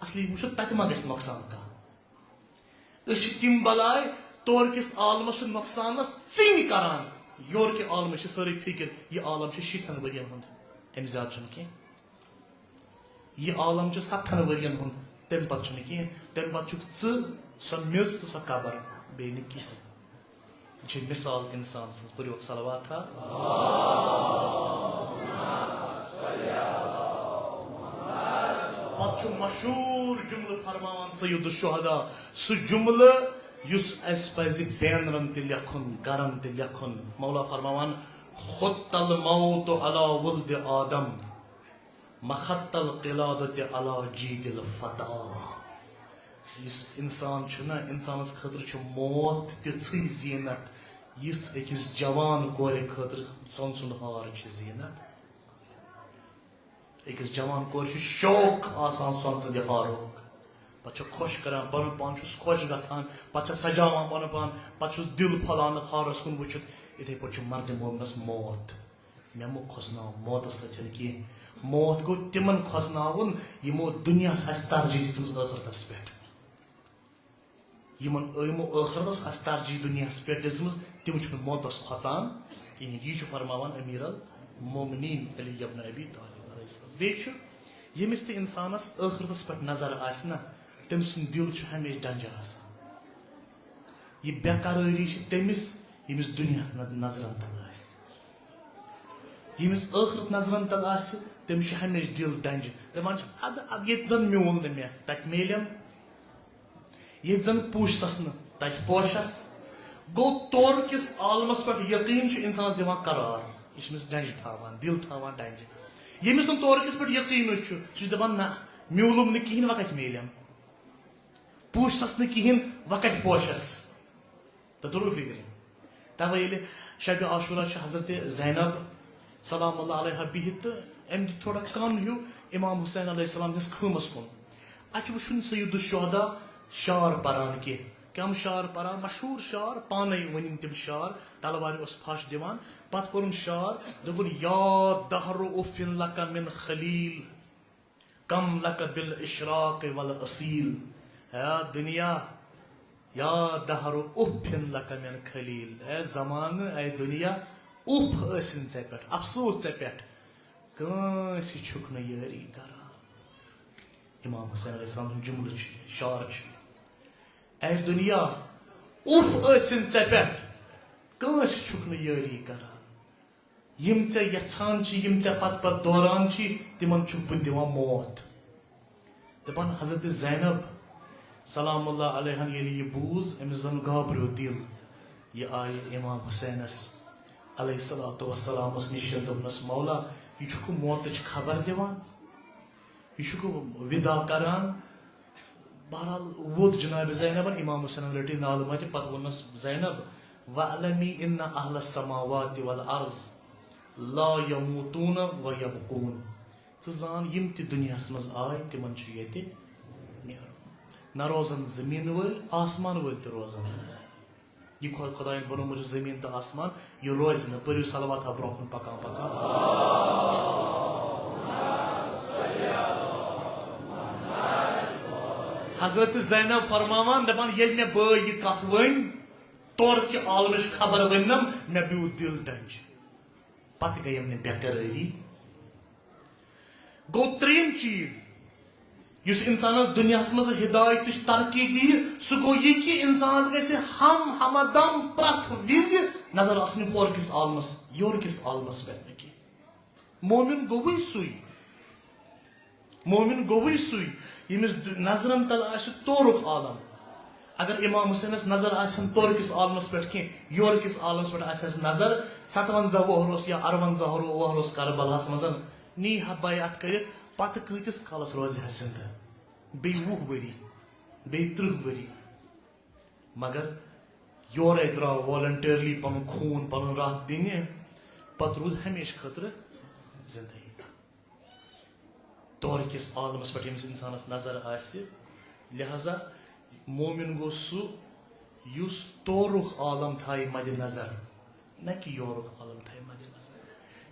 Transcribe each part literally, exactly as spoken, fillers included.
اصلی وٕچھو تتہِ ما گژھِ نۄقصان کانٛہہ۔ أسۍ چھِ تِم بلاے، تورٕ کِس عالمس چھِ نۄقصانس ژِنۍ کران، یورٕ کہِ عالمس چھِ سٲرٕے فکر، یہِ عالم چھُ شیٖتھن ؤرین ہُنٛد، امہِ زیادٕ چھُنہٕ کینٛہہ۔ یہِ عالم چھُ ستتھن ؤرین ہُنٛد، تمہِ پتہٕ چھُنہٕ کینٛہہ، تمہِ پتہٕ چھُکھ ژٕ، سۄ میٚژ تہٕ سۄ قبر، بیٚیہِ نہٕ کِہیٖنۍ۔ یہِ چھِ مثال انسان سٕنٛز، پٔرِو صلوات ہا۔ پتہٕ چھُ مشہوٗر جملہٕ فرماوان سید الشہداء، سُہ جملہٕ یُس اَسہِ پزِ بینرن تہِ لیکھُن، گرن تہِ لیکھُن۔ مولا فرماوان، خط الموت على ولد آدم، مخط القلادة على جيد الفتى۔ یُس انسان چھُ نا، انسانس خٲطرٕ چھُ موت تِژھٕے زینت، یِژھ أکِس جوان کورِ خٲطرٕ سۄن سُنٛد ہار چھِ زینت۔ أکِس جوان کورِ چھُ شوق آسان سۄن سٕنٛدِ ہارُک۔ پتہٕ چھُ خۄش کران، پنُن پان چھُس خۄش گژھان، پتہٕ چھِ سجاوان پنُن پان، پتہٕ چھُس دِل پھۄلان ہارس کُن وٕچھِتھ۔ یِتھے پٲٹھۍ چھُ مردِ مومنس موت۔ مےٚ مہٕ کھۄژناو موتس سۭتۍ کینٛہہ۔ موت گوٚو تِمن کھۄژناوُن، یِمو دُنیاہس آسہِ ترجیح دِژمٕژ ٲخرتس پٮ۪ٹھ۔ یِمن، یِمو ٲخرتس آسہِ ترجیح دُنیاہس پٮ۪ٹھ دِژمٕژ، تِم چھِنہٕ موتس کھۄژان کِہیٖنۍ۔ یی چھُ فرماوان امیر المومنین علی ابن ابی طالب علیہ السلام۔ بیٚیہِ چھُ، ییٚمِس تہِ انسانس ٲخرتس پٮ۪ٹھ نظر آسہِ نا، تٔمۍ سُنٛد دِل چھُ ہمیشہِ ڈنجہِ آسان۔ یہِ بے قرٲری چھِ تٔمِس، ییٚمِس دُنیا نظ-، نظرن تل آسہِ۔ ییٚمِس ٲخرت نظرن تل آسہِ، تٔمِس چھُ ہمیشہِ دِل ڈنجہِ۔ دپان چھِ، ادٕ، ادٕ ییٚتہِ زن میوٗل نہٕ مےٚ، تتہِ میلیم۔ ییٚتہِ زن پوٗچھسس نہٕ، تتہِ پوشس۔ گوٚو، تورٕ کِس عالمس پٮ۪ٹھ یقین چھُ انسانس دِوان قرار۔ یہِ چھُ أمِس ڈنجہِ تھاوان، دِل تھاوان ڈنجہِ۔ ییٚمِس نہٕ تورٕ کِس پٮ۪ٹھ یقینٕے چھُ، سُہ چھُ دپان، نہ، میوٗلُم نہٕ کِہیٖنۍ، وۄنۍ کتہِ میلیم؟ پوٗچھسس نہٕ کِہیٖنۍ، وۄنۍ کتہِ پوشس؟ تہٕ توٚرُو فِکرِ؟ تَوَے ییٚلہِ شبِ عاشورہ چھِ حضرت زینب سلام اللہ علیہا بِہِتھ تہٕ أمۍ دیُت تھوڑا کَن ہیوٗ امام حسین علیہ السلام کِس خۭمَس کُن۔ اَتہِ وٕچھُن سید الشہداء شعر پران کینٛہہ۔ کَم شعر پران؟ مشہوٗر شعر، پانَے ؤنِن تِم شعر، تلوارِ اوس پھش دِوان۔ پَتہٕ کوٚرُن شعر، دوٚپُن، یا دہر اف لک من خلیل، کم لک بالاشراق والاصیل۔ اے دُنیا، یا دہر اف لک من خلیل۔ اے زمانہٕ، اے دُنیا، اُف ٲسِن ژےٚ پٮ۪ٹھ، افسوس ژےٚ پٮ۪ٹھ، کٲنٛسہِ چھُکھ نہٕ یٲری کران۔ امام حسین علیہ السلام سُنٛد جملہٕ چھُ یہِ، شعر چھُ یہِ۔ اے دُنیا، اُف ٲسِن ژےٚ پٮ۪ٹھ، کٲنٛسہِ چھُکھ نہٕ یٲری کران۔ یِم ژےٚ یژھان چھی، یِم ژےٚ پتہٕ پتہٕ دوران چھی، تِمن چھُکھ بہٕ دِوان موت۔ دپان حضرت زینب سلام اللہ علیہن ییٚلہِ یہِ بوٗز، أمِس زن گابریو دِل۔ یہِ آیہِ امام حسینس علیہ الصلوۃ والسلامس نِش، دوٚپنس، مولا، یہِ چھُکھ موتٕچ خبر دِوان؟ یہِ چھُکھ وِدا کران؟ بہرحال ووت جناب زینبن، امام حسینن رٔٹۍ نالہٕ مَتہِ، پتہٕ ووٚننس، زینب، وَاعْلَمِي أَنَّ أَهْلَ السَّمَاوَاتِ وَالْأَرْضِ لَا يَمُوتُونَ وَيَبْقُونَ۔ ژٕ زان، یِم تہِ دُنیاہس منٛز آے، تِمن چھُ ییٚتہِ نیرُن۔ نہ روزن زٔمیٖن وٲلۍ، آسمان وٲلۍ تہِ روزن نہٕ۔ یہِ خۄ-، خۄداین بنوومُت چھُ زٔمیٖن تہٕ آسمان، یہِ روزِ نہٕ۔ پٔرِو صلوات ہا برونٛہہ کُن پکان پکان۔ حضرت زینب فرماوان، دپان، ییٚلہِ مےٚ بٲے یہِ کتھ ؤنۍ، تورٕ کہِ عالمٕچ خبر ؤنِم، مےٚ بیوٗٹھ دِل ڈنجہِ۔ پتہٕ گٔیم نہٕ بے قرٲری۔ گوٚو ترٛیٚیِم چیٖز، یُس اِنسانَس دُنیاہَس منٛز ہدایتٕچ ترقی دِیہِ، سُہ گوٚو یہِ کہِ اِنسانَس گژھِ ہم ہمدم پرٛٮ۪تھ وِزِ نظر آسٕنۍ ہورٕ کِس عالمَس، یورٕ کِس عالمَس پٮ۪ٹھ نہٕ کینٛہہ۔ مومِن گوٚوُے سُے، مومِن گوٚوُے سُے، ییٚمِس دُ-، نظرَن تَل آسہِ تورُک عالم۔ اگر امام حسینس نظر آسن تورٕ کِس عالمس پٮ۪ٹھ کینٛہہ، یورٕ کِس عالمس پٮ۪ٹھ آسہِ ہس نظر، ستونزہ وُہُر اوس یا ارونزہ وُہُر اوس کربلاہس منٛز، نی ہا بیعت کٔرِتھ، پتہٕ کۭتِس کالس روزِ ہا زندٕ؟ بیٚیہِ وُہ ؤری، بیٚیہِ ترٕٛہ ؤری۔ مگر یورے درٛاو voluntarily پنُن خوٗن، پنُن رتھ دِنہِ، پتہٕ روٗد ہمیشہٕ خٲطرٕ زندٕ۔ تورٕ کِس عالمس پٮ۪ٹھ ییٚمِس اِنسانس نظر آسہِ، لہذا مومِن گوٚو سُہ یُس تورُک عالم تھایہِ مدِ نظر، نہ کہِ یورُک عالم تھایہِ مدِ نظر۔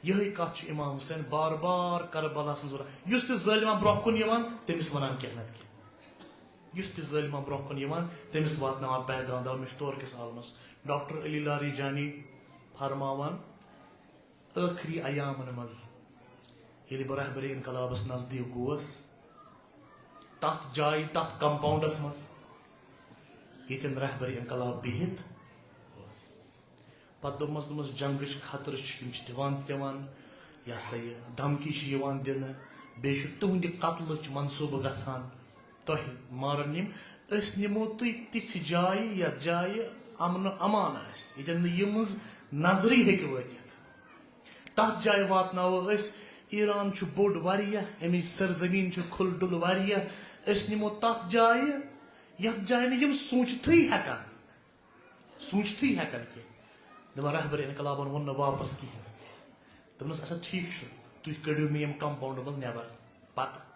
یِہے کتھ چھُ امام حسین بار بار کربلاہس منٛز ونان۔ یُس تہِ ظٲلمہ برونٛہہ کُن یِوان، تٔمِس ونان کینٛہہ نتہٕ کینٛہہ۔ یُس تہِ ظٲلمہ برونٛہہ کُن یِوان، تٔمِس واتناوان پیغام، دَپان، "مےٚ چھُ تورٕ کِس عالمَس۔" ڈاکٹر علی لاری جانی فرماوان، ٲخری ایامَن منٛز ییٚلہِ بہٕ رہبرِ انقلابَس نزدیٖک گوس، تَتھ جایہِ، تَتھ کمپاؤنڈَس منٛز، ییٚتٮ۪ن رہبرِ انقلاب بِہِتھ اوس۔ پتہٕ دوٚپمَس، دوٚپمَس، "جنگٕچ خطرٕ چھِ، یِم چھِ دِوان تہِ دِوان، یہِ ہسا یہِ دھمکی چھِ یِوان دِنہٕ، بیٚیہِ چھُ تُہٕنٛدِ قتلٕچ منصوٗبہٕ گژھان، تۄہہِ مارَن یِم، أسۍ نِمو تُہۍ تِژھِ جایہِ، یَتھ جایہِ امن و امان آسہِ، ییٚتٮ۪ن نہٕ یِہٕنٛز نظرٕے ہیٚکہِ وٲتِتھ۔ تَتھ جایہِ واتناوو أسۍ، ایران چھُ بوٚڑ واریاہ، اَمِچ سرزمین چھِ کھُلہٕ ڈُلہٕ واریاہ، أسۍ نِمو تَتھ جایہِ، یَتھ جایہِ نہٕ یِم سوٗنٛچتھٕے ہٮ۪کَن۔" سوٗنٛچتھٕے ہٮ۪کَن کینٛہہ۔ دَپان، رہبرِ انقلابَن ووٚن نہٕ واپس کِہیٖنۍ۔ دوٚپنَس، "اچھا، ٹھیٖک چھُ، تُہۍ کٔڑِو مےٚ یِم کمپاؤنڈ منٛز نٮ۪بر۔" پتہٕ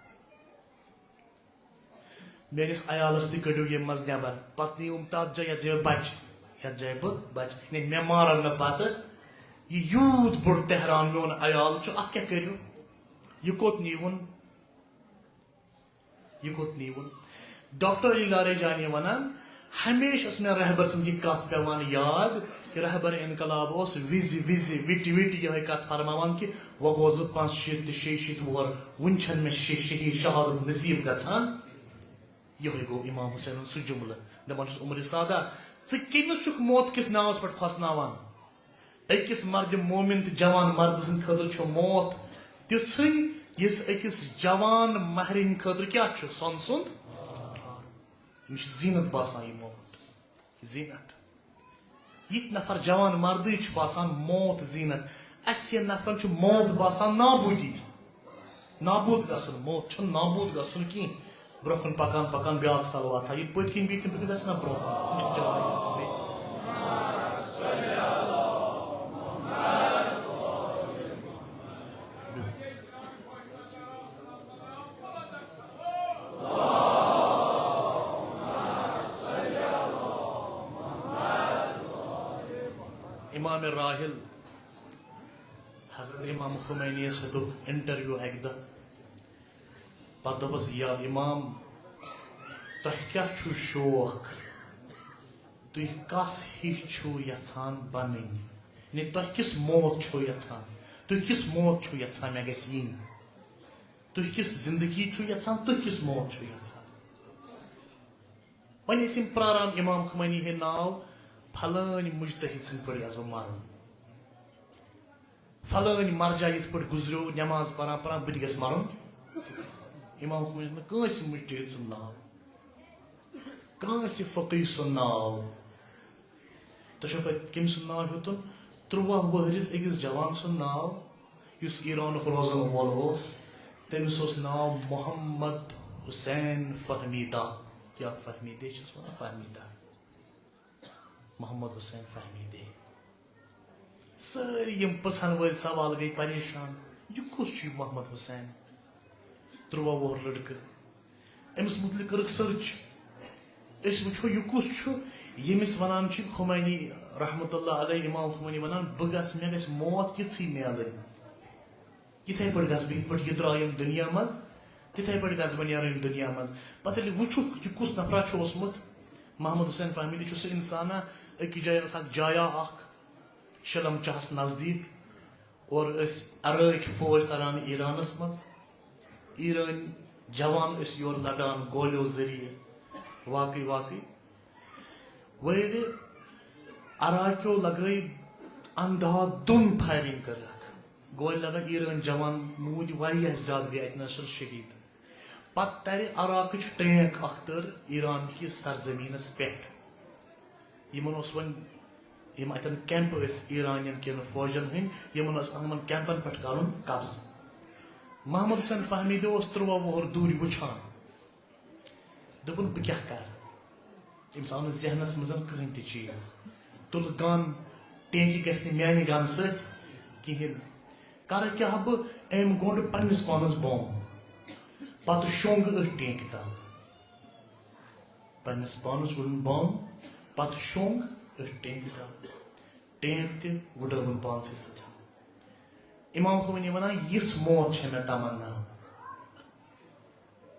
میٲنِس عیالَس تہِ کٔڑِو ییٚمہِ منٛز نٮ۪بر۔ پتہٕ نِیِم تَتھ جایہِ، یَتھ جایہِ بہٕ بَچہٕ، یَتھ جایہِ بہٕ بَچہٕ۔ یعنی مےٚ مارَن نہٕ پتہٕ۔ یہِ یوٗت بوٚڑ تہران میون عیال چھُ، اَتھ کیٛاہ کٔرِو؟ یہِ کوٚت نیٖوُن؟ یہِ کوٚت نیٖوُن؟ ڈاکٹر علی لارے جانی وَنان، ہمیشہِ ٲس مےٚ رہبر سٕنٛز یہِ کَتھ پٮ۪وان یاد کہِ رہبر انقلاب اوس وِزِ وِزِ وِٹہِ وِٹہِ یِہوٚے کَتھ فرماوان کہِ وۄنۍ گوس بہٕ پانٛژھ شیٖتھ تہٕ شیٚیہِ شیٖتھ وُہُر، وُنہِ چھَنہٕ مےٚ شے-، شہی شہادت نصیٖب گژھان۔ یِہوٚے گوٚو امام حسینُن سُہ جملہٕ۔ دَپان چھُس، عمر سادہ، ژٕ کٔمِس چھُکھ موت کِس ناوَس پٮ۪ٹھ کھۄژناوان؟ أکِس مردِ مومن تہٕ جوان مردٕ سٕنٛدِ خٲطرٕ چھُ موت تیُتھُے، یُس أکِس جوان مہرِنہِ خٲطرٕ کیٛاہ چھُ؟ سۄنہٕ سُنٛد۔ أمِس چھِ زیٖنت باسان یہِ موت۔ زیٖنت۔ یِتھۍ نفر جوان مردٕے چھِ باسان موت زیٖنت۔ اَسہِ ہِوٮ۪ن نفرَن چھُ موت باسان نابوٗدی۔ نابوٗد گژھُن، موت چھُنہٕ نابوٗد گژھُن کینٛہہ۔ برونٛہہ کُن پکان پکان بیٛاکھ صلوات ہا، یہِ پٔتۍ کِنۍ بیٚیہِ تِم پٔتۍ گژھِ نا برونٛہہ کُن۔ یِم چھِ جاے۔ امام راحل حضرت امام خمینی یس ہیوٚتُکھ انٹرویو اکہِ دۄہ۔ پتہٕ دوٚپُس، "یا امام، تۄہہِ کیٛاہ چھُو شوق؟ تُہۍ کس ہِش چھِو یژھان بنٕنۍ؟ یعنی تۄہہِ کِژھ موت چھِو یژھان؟ تُہۍ کِژھ موت چھِو یژھان مےٚ گژھِ یِنۍ؟ تُہۍ کِژھ زندگی چھِو یژھان؟ تُہۍ کِژھ موت چھِو یژھان؟" وۄنۍ ٲسۍ یِم پراران امام خمینی ہٕنٛدۍ ناو، فلٲنۍ مجتہد سٕنٛدۍ پٲٹھۍ گژھٕ بہٕ مرُن، فلٲنۍ مرجع یِتھ پٲٹھۍ گُزریو نماز پران پران، بہٕ تہِ گژھٕ مرُن۔ امام خمینی نہٕ کٲنٛسہِ مجتہد سُنٛد ناو، کٲنٛسہِ فقیٖہ سُنٛد ناو۔ تۄہہِ چھو پتہ کٔمۍ سُنٛد ناو ہیوٚتُن؟ تُرٛواہ وُہرِس أکِس جوان سُنٛد ناو، یُس ایرانُک روزن وول اوس۔ تٔمِس اوس ناو محمد حسین فہمیدہ، یا فہمیدے چھِس وَنان، فہمیدہ۔ محمد حسین فہمیدے۔ سٲری یِم پرٛژھن وٲلۍ سوال گٔے پریشان، "یہِ کُس چھُ یہِ محمد حسین؟" تُرٛواہ وُہُر لٔڑکہٕ۔ أمِس مُتعلِق کٔرٕکھ سٔرٕچ۔ أسۍ وٕچھو یہِ کُس چھُ، ییٚمِس وَنان چھِ خمینی رحمتہ اللہ علیہ، امام خمینی وَنان، "بہٕ گژھٕ، مےٚ گژھِ موت یِژھٕے میلٕنۍ۔ یِتھَے پٲٹھۍ گژھٕ بہٕ، یِتھ پٲٹھۍ یہِ درٛاو ییٚمہِ دُنیا منٛز، تِتھَے پٲٹھۍ گژھٕ بہٕ نیرُن ییٚمہِ دُنیا منٛز۔" پَتہٕ ییٚلہِ وٕچھُکھ، یہِ کُس نفرا چھُ اوسمُت، محمد حسین فہمیدی چھُ سُہ اِنسانا، أکِس جایہِ ٲس اَکھ جایا اَکھ، شلم چاہس نزدیٖک، اورٕ ٲسۍ عراقۍ فوج تران ایرانس منٛز۔ ایرٲنۍ جوان ٲسۍ یورٕ لڑان گولیو ذٔریعہٕ، واقعی واقعی۔ وۄنۍ ییٚلہِ عراقیو لگٲے اندھا دُن فائرنگ کٔرٕکھ، گولہِ لگان، ایرٲنۍ جوان موٗدۍ واریاہ زیادٕ، گٔے اتہِ نَس شہیٖد۔ پتہٕ ترِ عراقٕچ ٹینک اکھ تٔر ایران کِس سرزمینس پٮ۪ٹھ۔ یِمن اوس وۄنۍ، یِم اتٮ۪ن کیمپ ٲسۍ ایرانین کٮ۪ن فوجن ہٕنٛدۍ، یِمن اوس یِمن کیمپن پٮ۪ٹھ کرُن قبضہٕ۔ محمد حسین فہمیدی اوس تُرٛواہ وُہُر دوٗرِ وٕچھان۔ دوٚپُن، "بہٕ کیٛاہ کرٕ؟" أمِس آو نہٕ ذہنس منٛز کٕہٕنۍ تہِ چیٖز۔ تُل گن، ٹینکہِ گژھِ نہٕ میانہِ گنہٕ سۭتۍ کِہیٖنۍ۔ کرٕ کیٛاہ بہٕ؟ أمۍ گوٚنٛڈ پننِس پانس بۄم، پتہٕ شوٚنٛگ أتھۍ ٹینکہِ تل۔ پننِس پانس وُڈُن بۄم، پتہٕ شوٚنٛگ أتھۍ ٹینکہِ تل۔ ٹینک تہِ وُڈٲوٕن پانسٕے سۭتۍ۔ امام خمینی ونان، "یِژھ موت چھےٚ مےٚ تمنا۔"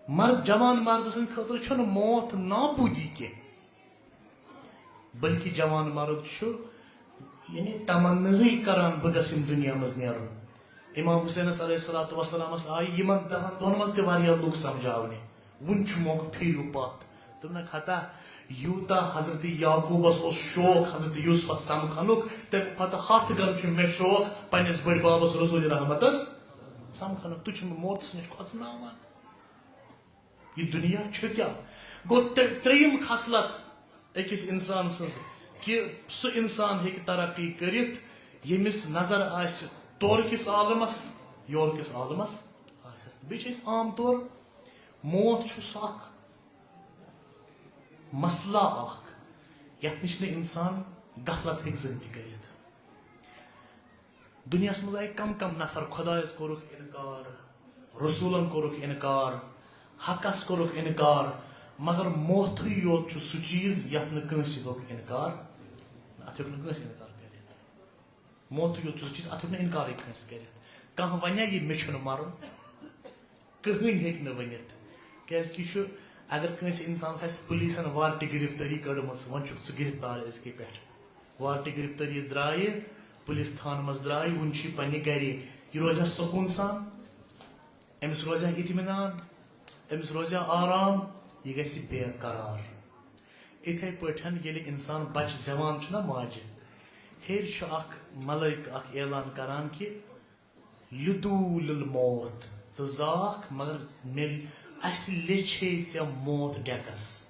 مرد، جوان مرد سٕنٛدِ خٲطرٕ چھُنہٕ موت نابودی کینٛہہ، بلکہِ جوان مرد چھُ، یعنی، تمناہٕے کران، بہٕ گژھٕ ییٚمہِ دُنیا منٛز نیرُن۔ امام حسینس علیہ الصلوۃ والسلامس آیہِ یِمن دہن دۄہن منٛز تہِ واریاہ لُکھ سمجھاونہِ، وُنہِ چھُ موقعہٕ، پھیرِو پتھ۔ دوٚپنکھ، ہتا، یوٗتاہ حضرت یعقوبس اوس شوق حضرت یوسفس سمکھنُک، تمہِ کھۄتہٕ ہتھ گن چھُ مےٚ شوق پننِس بٔڑۍ بابس رسول رحمتس سمکھنُک۔ تُہۍ چھِو مےٚ موتس نِش کھۄژناوان۔ یہِ دُنیا چھُ کیٛاہ؟ گوٚو ترٛ-، ترٛیٚیِم خصلت أکِس اِنسان سٕنٛز، کہِ سُہ اِنسان ہیٚکہِ ترقی کٔرِتھ، ییٚمِس نظر آسہِ تورٕ کِس عالمس، یورٕ کِس عالمس آسٮ۪س نہٕ۔ بیٚیہِ چھِ أسۍ عام طور، موت چھُ سُہ اکھ مسلہٕ اکھ، یتھ نِش نہٕ اِنسان غفلت ہیٚکہِ زٕہٕنۍ تہِ کٔرِتھ۔ دُنیاہَس منٛز آیہِ کم کم نفر، خۄدایَس کوٚرُکھ اِنکار، رسوٗلَن کوٚرُکھ اِنکار، حقَس کوٚرُکھ اِنکار، مگر موتھٕے یوت چھُ سُہ چیٖز یَتھ نہٕ کٲنٛسہِ ہیوٚک اِنکار، اَتھ ہیوٚک نہٕ کٲنٛسہِ اِنکار کٔرِتھ۔ موتھٕے یوت چھُ سُہ چیٖز، اَتھ ہیوٚک نہٕ اِنکارٕے کٲنٛسہِ کٔرِتھ۔ کانٛہہ وَنیا، یہِ مےٚ چھُنہٕ مَرُن؟ کٕہٕنۍ ہیٚکہِ نہٕ ؤنِتھ، کیٛازِکہِ یہِ چھُ، اگر کٲنٛسہِ اِنسانَس آسہِ پُلیٖسَن وارنٹہٕ گِرِفتٲری کٔڑمٕژ، وۄنۍ چھُکھ ژٕ گِرِفتار أزکہِ پٮ۪ٹھ۔ وارنٹہٕ گِرِفتٲری درٛایہِ، پُلیٖس تھانہٕ منٛز درٛایہِ، وُنہِ چھُ یہِ پننہِ گرِ۔ یہِ روزِ ہا سکوٗن سان، أمِس روزِ ہا اطمینان، أمِس روزِ ہا آرام، یہِ گژھِ بے قرار۔ یِتھے پٲٹھۍ ییٚلہِ اِنسان بچہٕ زٮ۪وان چھُ نا ماجہِ، ہیٚرِ چھُ اکھ ملٲیکہٕ اکھ اعلان کران کہِ، لدول الموت، ژٕ زاکھ، مگر مےٚ، اسہِ لیچھے ژےٚ موت ڈیکس،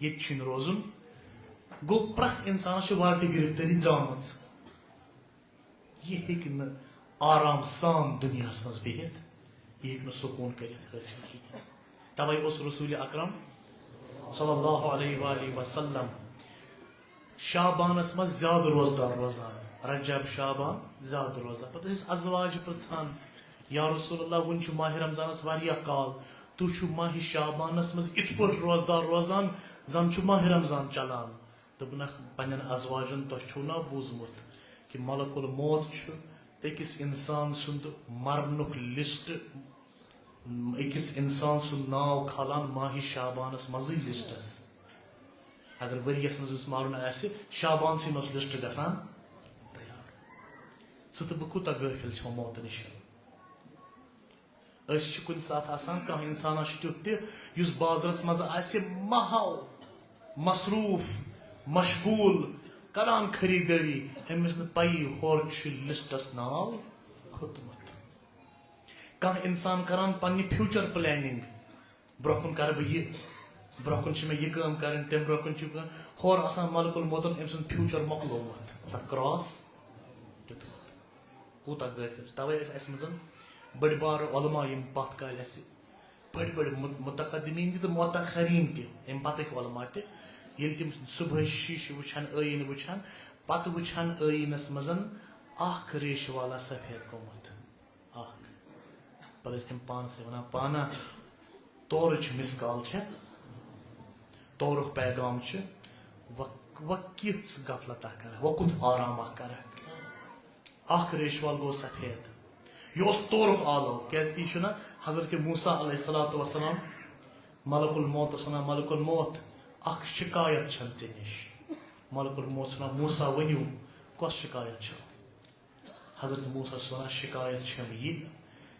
ییٚتہِ چھُے نہٕ روزُن۔ گوٚو، پرٛٮ۪تھ اِنسانس چھِ وارنٹہٕ گِرفتٲری درٛامٕژ۔ یہِ ہیٚکہِ نہٕ آرام سان دُنیاہس منٛز بِہِتھ، یہِ ہیٚکہِ نہٕ سکوٗن کٔرِتھ حٲصِل کِہیٖنۍ۔ توے اوس رسول اکرم صلی اللہ علیہ وآلہ وسلم شعبانس منٛز زیادٕ روزدار روزان، رجب شعبان زیادٕ روزدار۔ پتہٕ ٲسۍ ازواج پرژھان، یا رسول اللہ، وُنہِ چھُ ماہِ رمضانس واریاہ کال، تُہۍ چھِو ماہِ شعبانس منٛز یِتھ پٲٹھۍ روزدار روزان، زن چھُ ماہِ رمضان چلان؟ دوٚپنکھ پننٮ۪ن ازواجن، تۄہہِ چھُو نا بوٗزمُت کہِ ملک الموت چھُ أکِس انسان سُنٛد مرنُک لسٹ، أکِس انسان سُنٛد ناو کھالان ماہِ شعبانس منٛزٕے لسٹس؟ اگر ؤریس منٛز أمِس مرُن آسہِ، شعبانسٕے منٛز لسٹ گژھان تیار۔ ژٕ تہٕ بہٕ کوٗتاہ غٲفِل چھِو موتہٕ نِش؟ أسۍ چھِ کُنہِ ساتہٕ آسان، کانٛہہ اِنسانا چھُ تیُتھ تہِ یُس بازرَس منٛز آسہِ مَہَو مصروٗف، مشغوٗل، کران خریٖدٲری، أمِس نہٕ پَیی ہورٕ چھُ لِسٹَس ناو کھوٚتمُت۔ کانٛہہ اِنسان کران پننہِ future planning، برٛونٛہہ کُن کرٕ بہٕ یہِ، برٛونٛہہ کُن چھِ مےٚ یہِ کٲم کرٕنۍ، تَمہِ برٛونٛہہ کُن چھِ کٲم، ہورٕ آسان ملک الموتَن أمۍ سُنٛد future مۄکلومُت، تَتھ cross دیُتمُت۔ کوٗتاہ غٲفِل چھِ۔ تَوَے ٲسۍ اَسہِ منٛز بٔڑۍ بارٕ علماء یِم پَتھ کالہِ اَسہِ، بٔڑۍ بٔڑۍ مُت-، مُتقدمیٖن تہِ تہٕ مُتَأخریٖن تہِ، اَمہِ پَتٕکۍ علماء تہِ، ییٚلہِ تِم صُبحٲے شیٖشہٕ وٕچھان، ٲیٖنہٕ وٕچھان، پَتہٕ وٕچھان ٲیٖنَس منٛز اَکھ ریشہٕ والا سفید گوٚمُت۔ اَکھ۔ پَتہٕ ٲسۍ تِم پانَس سۭتۍ وَنان، پانا، تورٕچ miss call چھےٚ، تورُک پیغام چھُ، وۄنۍ، وۄنۍ کِژھ غفلتہ کرٕ، وۄنۍ کُتھ آرامہ کرٕ۔ اکھ ریشوال گوٚو سفید۔ یہِ اوس تورُک آلو، کیازِ کہِ یہِ چھُنہ حضرت موسیٰ علیہ الصلوۃ والسلام ملک الموتس ونان، ملک الموت، اکھ شکایت چھم ژےٚ نِش۔ ملک الموت چھُ ونان، موسیٰ، ؤنِو، کۄس شکایت چھو؟ حضرت موسیٰ چھُس ونان، شکایت چھم یہِ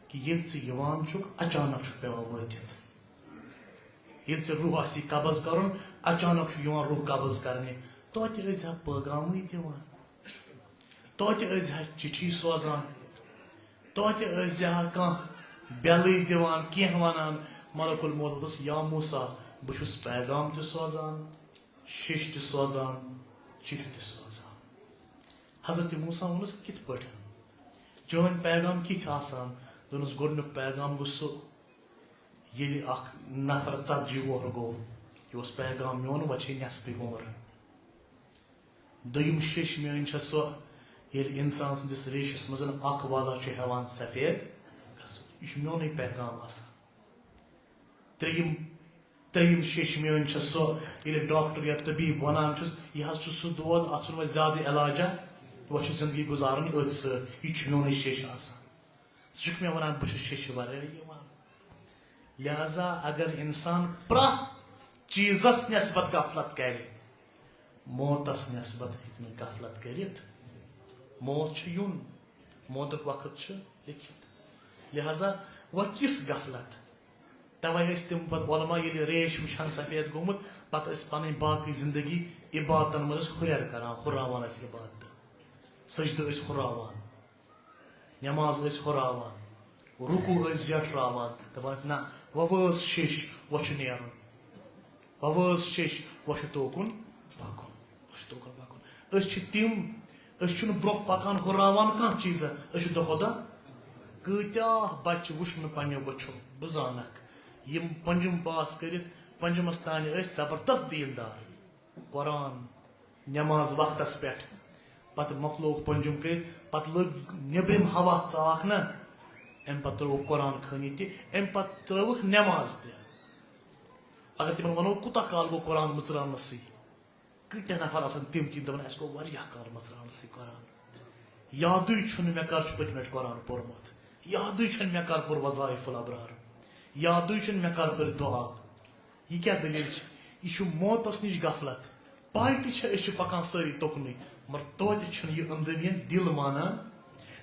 کہِ ییٚلہِ ژٕ یِوان چھُکھ، اچانک چھُکھ پیوان وٲتِتھ۔ ییٚلہِ ژےٚ روح آسی قبض کرُن، اچانک چھُ یِوان روح قبض کرنہِ۔ توتہِ ٲسۍ زِ ہا پٲغامٕے دِوان، توتہِ ٲسۍ زِ ہا چِٹھی سوزان، توتہِ ٲسۍ زِ ہا کانٛہہ بیلٕے دِوان، کینٛہہ ونان۔ ملک الموت دوٚپُس، یا موسیٰ، بہٕ چھُس پیغام تہِ سوزان، شیٚش تہِ سوزان، چِٹھۍ تہِ سوزان۔ حضرت موسیٰ ووٚنُس، کِتھ پٲٹھۍ؟ چٲنۍ پیغام کِتھۍ آسان؟ دوٚپنَس، گۄڈٕنیُک پیغام گوٚو سُہ، ییٚلہِ اکھ نفر ژتجی وُہُر گوٚو، یہِ اوس پیغام میون، وۄنۍ چھے نٮ۪صفٕے عمر۔ دوٚیِم شیٚش میٲنۍ چھےٚ سۄ، ییٚلہِ اِنسان سٕنٛدِس ریشَس منٛز اکھ والا چھُ ہٮ۪وان سفید گژھُن۔ یہِ چھُ میونُے پیغام آسان۔ ترٛیٚیِم، ترٛیٚیِم شیٚش میٲنۍ چھےٚ سۄ، ییٚلہِ ڈاکٹر یا طبیب وَنان چھُس، یہِ حظ چھُ سُہ دود، اَتھ چھُنہٕ وۄنۍ زیادٕ علاجا، وۄنۍ چھِ زندگی گُزارٕنۍ أتھۍ سۭتۍ، یہِ چھُ میونُے شیٚش آسان۔ ژٕ چھُکھ مےٚ وَنان، بہٕ چھُس شیٚشہِ وَرٲے یِوان۔ لہذا اگر انسان پرٛٮ۪تھ چیزس نسبت غفلت کرِ، موتس نسبت ہیٚکہِ نہٕ غفلت کٔرِتھ۔ موت چھُ یُن، موتُک وقت چھُ لیٚکھِتھ۔ لہذا وۄنۍ کِژھ غفلت؟ توے ٲسۍ تِم پتہٕ علماء ییٚلہِ ریش وٕچھان سفید گوٚمُت، پتہٕ ٲسۍ پنٕنۍ باقٕے زندگی عبادتن منٛز ٲسۍ ہُرٮ۪ر کران، ہُراوان ٲسۍ عبادتہٕ، سجدٕ ٲسۍ ہُراوان، نماز ٲسۍ ہُراوان، رکوع ٲسۍ زیٹھراوان، دپان ٲسۍ، نہ، وۄنۍ وٲژ شیٚش، وۄنۍ چھُ نیرُن۔ وۄنۍ وٲژ شیٚش، وۄنۍ چھُ توکُن پکُن، وۄنۍ چھُ توکُن پکُن۔ أسۍ چھِ تِم، أسۍ چھِنہٕ برونٛہہ پکان، ہُراوان کانٛہہ چیٖزا، أسۍ چھِ دۄہ کھۄتہٕ دۄہ۔ کۭتیاہ بچہِ وٕچھ مےٚ پننیو بٔچھو، بہٕ زانکھ، یِم پنجم پاس کٔرِتھ پنجمس تانۍ ٲسۍ زبردست دیندار۔ قرآن، نماز وقتس پٮ۪ٹھ، پتہٕ مۄکلووُکھ پنجم کٔرِتھ، پتہٕ لٔج نیبرِم ہوا ژاکھ نہ، امہِ پتہٕ ترٲوُکھ قرآن خٲنی تہِ، امہِ پتہٕ ترٲوٕکھ نماز تہِ۔ اگر تِمن ونو، کوٗتاہ کال گوٚو قرآن مٕژراونسٕے؟ کۭتیاہ نفر آسن تِم، تِم دپن، اسہِ گوٚو واریاہ کال مٕژراونسٕے قرآن۔ یادٕے چھُنہٕ مےٚ کر چھُ پٔتمہِ لٹہِ قرآن پوٚرمُت، یادٕے چھُنہٕ مےٚ کر پوٚر وظائف الابرار، یادٕے چھُنہٕ مےٚ کر پٔرۍ دعا۔ یہِ کیٛاہ دٔلیٖل چھِ؟ یہِ چھُ موتَس نِش غفلت۔ پَے تہِ چھےٚ أسۍ چھِ پَکان سٲری تُکنُے، مگر توتہِ چھُنہٕ یہِ أنٛدرِمٮ۪ن دِل مانان۔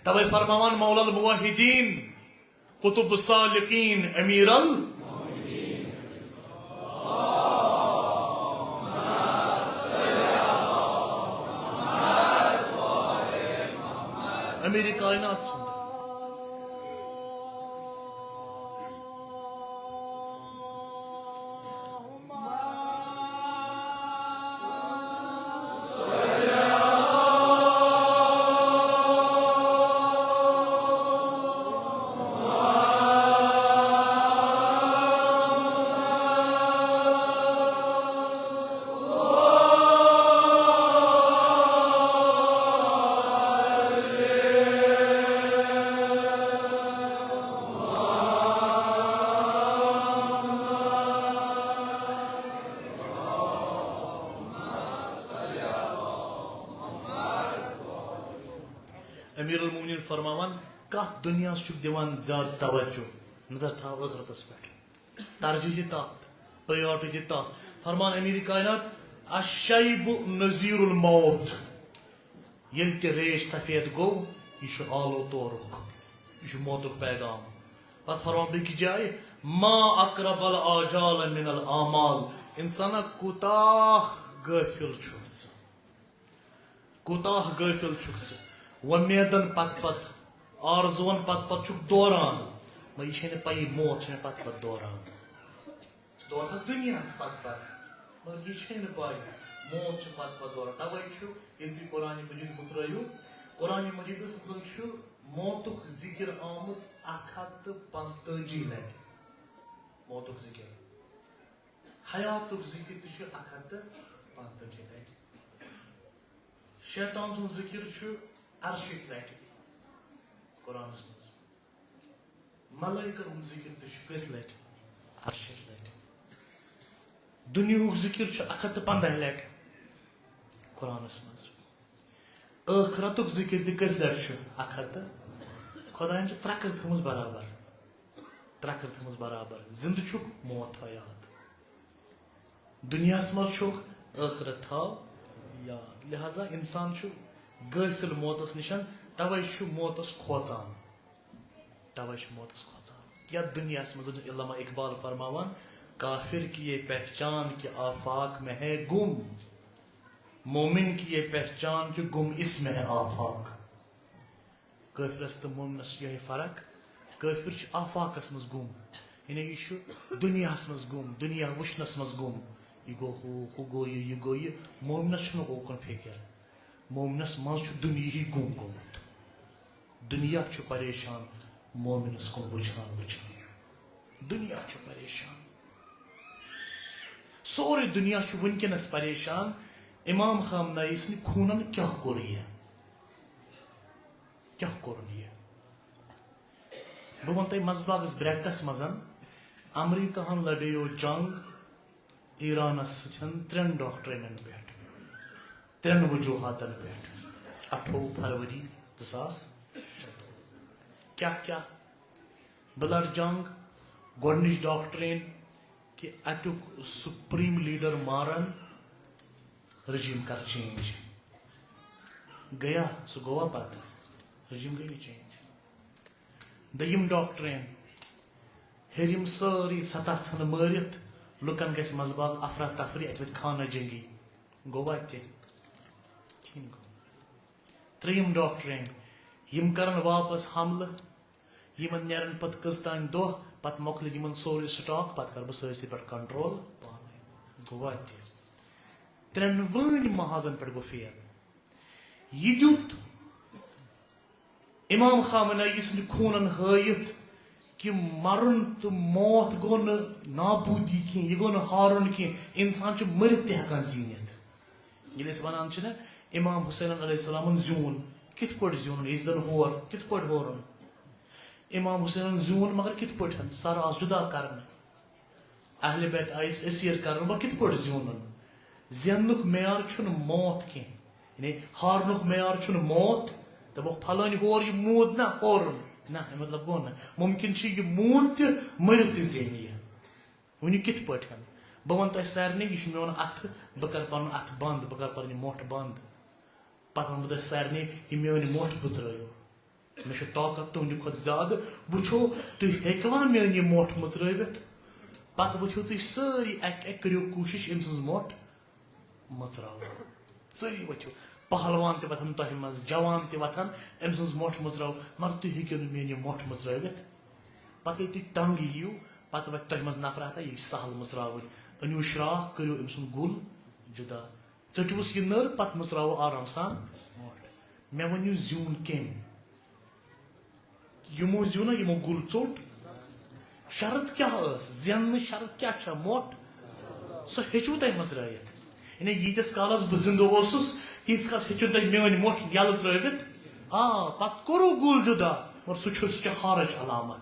تَوَے فرماوان مولا الموحدین، قطب السالکین، امیر ال، امیر کائنات سُنٛد۔ امیر المومنین فرماوان، کتھ دنیاہس چھُکھ دِوان زیادٕ توجہ؟ نظر تھاو ٲخرتس پٮ۪ٹھ، ترجیح دِ تتھ، پریارٹی دِ تتھ۔ فرمان امیر کائنات، الشیب نذیر الموت، ییٚلہِ تہِ ریش سفید گوٚو، یہِ چھُ آلو تورُک، یہِ چھُ موتُک پیغام۔ پتہٕ فرمان بیٚکِس جایہِ، ما اقرب الآجال من الآمال، انسانا کوٗتاہ غٲفِل چھُکھ ژٕ، کوٗتاہ غٲفِل چھُکھ ژٕ، وۄمیدن پتہٕ پتہٕ، آرزوٗون پتہٕ پتہٕ چھُکھ دوران، مگر یہِ چھے نہٕ پَیی موت چھے نہٕ پتہٕ پتہٕ دوران۔ ژٕ دورکھ دُنیاہَس پتہٕ پتہٕ، مگر یہِ چھے نہٕ پَے، موت چھُ پتہٕ پتہٕ دوران۔ تَوَے چھُ، ییٚلہِ تُہۍ قرآنِ مجیٖد مُژرٲیِو، قرآنِ مجیٖدَس منٛز چھُ موتُک ذِکِر آمُت اَکھ ہَتھ تہٕ پانٛژتٲجی لَٹہِ۔ موتُک ذِکِر۔ حیاتُک ذِکِر تہِ چھُ اَکھ ہَتھ تہٕ پانٛژتٲجی لَٹہِ۔ شیطان سُنٛد ذِکِر چھُ اَرشیٖتھ لَٹہِ قرآنَس منٛز۔ ملائکن ہُنٛد ذِکِر تہِ چھُ کٔژِ لَٹہِ؟ اَرشیٖتھ لَٹہِ۔ دُنیاہُک ذِکِر چھُ اَکھ ہَتھ تہٕ پنٛداہ لَٹہِ قرآنَس منٛز۔ ٲخرتُک ذِکِر تہِ کٔژِ لَٹہِ چھُ؟ اَکھ ہَتھ تہٕ۔ خۄدایَن چھِ ترٛکٕر تھٲومٕژ برابر۔ ترٛکٕر تھٲومٕژ برابر۔ زِندٕ چھُکھ، موت تھاو یاد۔ دُنیاہَس منٛز چھُکھ، ٲخرت تھاو یاد۔ لہذا اِنسان چھُ غٲفِل موتَس نِشَن، تَوَے چھُ موتَس کھوژان۔ تَوَے چھُ موتَس کھوژان۔ یَتھ دُنیاہَس منٛز علامہ اقبال فرماوان، کافر کی یہ پہچان کہ آفاق میں ہے گم، مومن کی یہ پہچان کہ گم اس میں ہے آفاق۔ کٲفرَس تہٕ مومنَس چھِ یِہوٚے فرق۔ کٲفِر چھُ آفاقَس منٛز گُم، یعنی یہِ چھُ دُنیاہَس منٛز گُم، دُنیا وٕچھنَس منٛز گُم۔ یہِ گوٚو ہُہ، ہُہ گوٚو یہِ، یہِ گوٚو یہِ۔ مومنَس چھُنہٕ اوکُن فِکِر۔ مومنَس منٛز چھُ دُنیاہٕے گُم گوٚمُت۔ دُنیا چھُ پریشان مومنَس کُن وٕچھان وٕچھان۔ دُنیا چھُ پریشان۔ سورُے دُنیا چھُ وٕنکیٚنَس پریشان۔ امام خامنہ ای سٕنٛدِ خوٗنَن کیٛاہ کوٚر یہِ؟ کیٛاہ کوٚرُن یہِ؟ بہٕ وَنہٕ تۄہہِ منٛزباگَس bracketس منٛز، امریکہَن لڑیو جنگ ایرانَس سۭتۍ ترٛٮ۪ن doctrineن پٮ۪ٹھ، ترٛٮ۪ن وجوہاتَن پٮ۪ٹھ، اَٹھووُہ فروری زٕ ساس شَتوُہ۔ کیٛاہ کیٛاہ؟ بہٕ لڑٕ جنگ، گۄڈٕنِچ ڈاکٹرین کہِ اَتیُک سپریم لیڈر مارن، رجیم کر چینج۔ گیا، سُہ گوٚوا پتہٕ؟ رجیم گٔے نہٕ چینج۔ دوٚیِم ڈاکٹرین، ہیٚرِم سٲری سطح ژھٕنہٕ مٲرِتھ، لُکن گژھِ منٛزباگ افراتفری، اَتہِ وۄتھِ خانہ جنگی۔ گوٚوا تہِ؟ کِہیٖنۍ گوٚو نہٕ۔ ترٛیٚیِم ڈاکٹرین، یِم کرن واپس حملہٕ، یِمن نیرن پتہٕ کٔژ تام دۄہ، پتہٕ مۄکلہِ یِمن سورُے سٹاک، پتہٕ کرٕ بہٕ سٲرسٕے پٮ۪ٹھ کنٹرول پانے۔ گوٚوا تہِ؟ ترٛٮ۪ن وٲنۍ محاذن پٮ۪ٹھ گوٚو فیل۔ یہِ دیُت امام خامنہ ای سٕنٛدِ خوٗنن ہٲیِتھ کہِ مرُن تہٕ موت گوٚو نہٕ نابوٗدی کینٛہہ، یہِ گوٚو نہٕ ہارُن کینٛہہ۔ انسان چھُ مٔرِتھ تہِ ہٮ۪کان زیٖنِتھ۔ ییٚلہِ أسۍ وَنان چھِنہ، امام حسینن علیہ السلامن زیوٗن، کِتھ پٲٹھۍ زیوٗنُن؟ یہِ زن ہور، کِتھ پٲٹھۍ ہورُن؟ امام حسینن زیوٗن، مگر کِتھ پٲٹھۍ؟ سر آس جُدا کرنہٕ، اہل بیت آیس اسیر کرنہٕ، وۄنۍ کِتھ پٲٹھۍ زیوٗنُن؟ زیننُک معیار چھُنہٕ موت کینٛہہ، یعنی ہارنُک معیار چھُنہٕ موت۔ دپوکھ، فلٲنۍ ہور، یہِ موٗد نہ، ہورُن۔ نہ، اَمیُک مطلب گوٚو نہٕ۔ مُمکِن چھُ یہِ موٗد تہِ، مٔرِتھ تہِ زینہِ یہِ۔ وۄنۍ کِتھ پٲٹھۍ؟ بہٕ وَنہٕ تۄہہِ سارنٕے، یہِ چھُ میون اَتھٕ، بہٕ کَرٕ پَنُن اَتھٕ بنٛد، بہٕ کَرٕ پَنٕنۍ مۄٹھ بنٛد۔ پَتہٕ وَنہٕ بہٕ تۄہہِ سارنٕے، یہِ میٲنۍ مۄٹھ مٕژرٲیِو۔ مےٚ چھُ طاقت تُہٕنٛدِ کھۄتہٕ زیادٕ۔ وٕچھو، تُہۍ ہیٚکوا میٲنۍ یہِ مۄٹھ مٕژرٲوِتھ؟ پَتہٕ ؤتھِو تُہۍ سٲری اَکہِ اَکہِ، کٔرِو کوٗشِش أمۍ سٕنٛز مۄٹھ مٕژراوو۔ سٲری ؤتھِو۔ پہلوان تہِ وۄتھن تۄہہِ منٛز، جوان تہِ وۄتھن، أمۍ سٕنٛز مۄٹھ مٕژراوو۔ مگر تُہۍ ہیٚکِو نہٕ میٲنۍ یہِ مۄٹھ مٕژرٲوِتھ۔ پتہٕ ییٚلہِ تُہۍ تنگ یِیِو، پتہٕ وۄتھِ تۄہہِ منٛز نفرا، ہتا، یہِ چھِ سہل مٕژراوٕنۍ۔ أنِو شراکھ، کٔرِو أمۍ سُنٛد گُل جُدا۔ ژٔٹِوُس یہِ نٔر، پتہٕ مٕژراوو آرام سان مۄٹھ۔ مےٚ ؤنِو، زیوٗن کٔمۍ؟ یِمو زیوٗن نا، یِمو گُل ژوٚٹ۔ شرط کیٛاہ ٲس؟ زیننٕچ شرط کیٛاہ چھےٚ؟ مۄٹھ۔ سۄ ہیٚچھوٕ تۄہہِ مٕژرٲوِتھ؟ یعنی ییٖتِس کالس بہٕ زِندٕ اوسُس، تیٖتِس کالس ہیٚچھِو تۄہہِ میٲنۍ مۄٹھ یَلہٕ ترٛٲوِتھ۔ آ، پتہٕ کوٚروٕ گُل جُدا، مگر سُہ چھُ، سُہ چھُ ہارٕچ علامت۔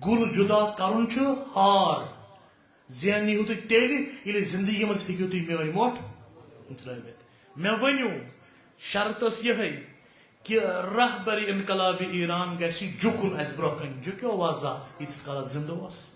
گُل جُدا کرُن چھُ ہار۔ زیننہِ ہیوٗ تُہۍ تیٚلہِ، ییٚلہِ زِندگی منٛز ہیٚکِو تُہۍ میٲنۍ مۄٹھ مٕژرٲوِتھ۔ مےٚ ؤنِو، شرط ٲس یِہے، کہِ رہبر انقلاب ایران گژھِ جُکُن اَسہِ برٛونٛہہ کَنہِ۔ جُکیو وا زانٛہہ ییٖتِس کالس زِندٕ اوس؟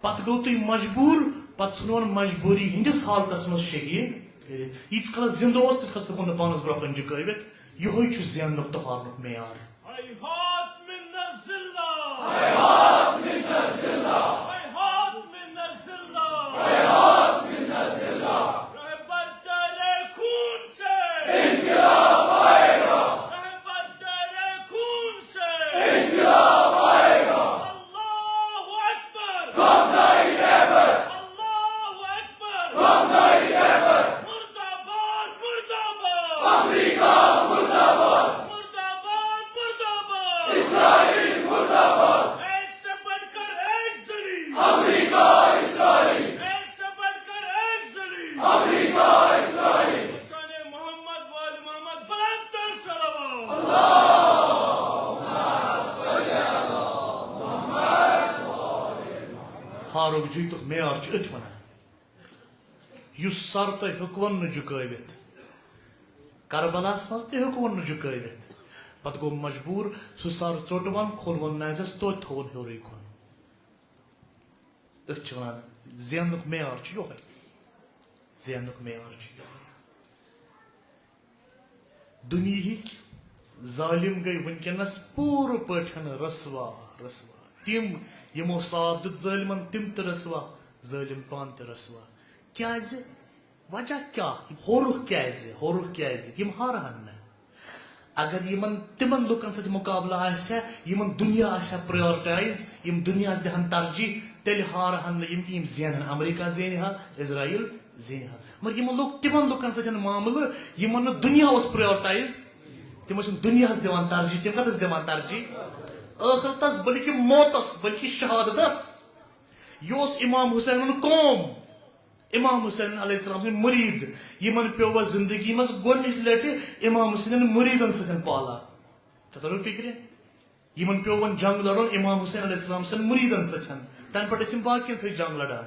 پتہٕ گوٚو تُہۍ مجبوٗر، پتہٕ ژھٕنون مجبوٗری ہٕنٛدِس حالتس منٛز شہیٖد کٔرِتھ۔ ییٖتِس کالس زِندٕ اوس، تیٖتِس کالس ہیوٚکُن نہٕ پانس برٛونٛہہ کَنہِ جُکٲوِتھ۔ یِہوٚے چھُ زیننُک تہٕ ہارنُک معیار۔ ہیہات من الذلہ۔ ہیہات من الذلہ۔ ہیہات من الذلہ۔ ہیہات من الذلہ۔ رہبر تیرے خون سے انقلاب آئے گا۔ رہبر تیرے خون سے انقلاب آئے گا۔ اللہ اکبر۔ کم نائی رہبر۔ اللہ اکبر۔ کم نائی رہبر۔ مردہ باد، مردہ باد۔ امریکہ مردہ باد۔ مردہ باد، مردہ باد۔ اسرائیل مردہ باد۔ ایک سے بڑھ کر ایک ذلیل۔ امریکہ، اسرائیل۔ ایک سے بڑھ کر ایک ذلیل۔ امریکہ، اسرائیل۔ شان محمد وآل محمد بلند تر صلوات۔ ہارُک جیتُک معیار چھُ أتھۍ وَنان۔ یُس سر تۄہہِ ہیوٚکوُن نہٕ جُکٲوِتھ، کربلاہس منٛز تہِ ہیوٚکوُن نہٕ جُکٲوِتھ، پتہٕ گوٚو مجبوٗر سُہ سر ژوٚٹوُن، کھولوُن نَزٮ۪س، توتہِ تھووُن ہیوٚرُے کُن۔ أتھۍ چھِ وَنان، زیننُک معیار چھُ یِہوٚے۔ زیننُک معیار چھُ یِہوٚے۔ دُنیہٕکۍ ظٲلِم گٔے وٕنکیٚنَس پوٗرٕ پٲٹھۍ رسوا، رسوا۔ تِم، یِمو ساتھ دیُت ظٲلمَن، تِم تہِ رسوا، ظٲلِم پانہٕ تہِ رسوا۔ کیٛازِ؟ وجہ کیٛاہ؟ ہورُکھ کیٛازِ؟ ہورُکھ کیٛازِ؟ یِم ہارہَن نہٕ۔ اگر یِمن، تِمن لُکن سۭتۍ مُقابلہٕ آسہِ ہا، یِمن دُنیا آسہِ ہا prioritize، یِم دُنیاہس دِہن ترجیح، تیٚلہِ ہارہن نہٕ یِم کینٛہہ، یِم زینہن۔ امریکہ زینہِ ہا، اسرائیل زینہِ ہا۔ مگر یِمن لوٚگ تِمن لُکن سۭتۍ معاملہٕ، یِمن نہٕ دُنیا اوس prioritize، تِم ٲسۍ نہٕ دُنیاہس دِوان ترجیح۔ تِم کتھ ٲسۍ دِوان ترجیح؟ ٲخرتس، بلکہِ موتس، بلکہِ شہادتس۔ یہِ اوس امام حسینُن قوم۔ امام حسین علیہ السلام سٕنٛدۍ مُریٖد، یِمن پیوٚو زندگی منٛز گۄڈٕنِچ لٹہِ امام حسین مُریٖدن سۭتۍ پالا۔ ژےٚ ترو فکرِ؟ یِمن پیوٚو وۄنۍ جنگ لڑُن امام حسین علیہ السلام سٕنٛدٮ۪ن مُریٖدن سۭتۍ۔ تَنہٕ پٮ۪ٹھ ٲسۍ یِم باقین سۭتۍ جنگ لڑان،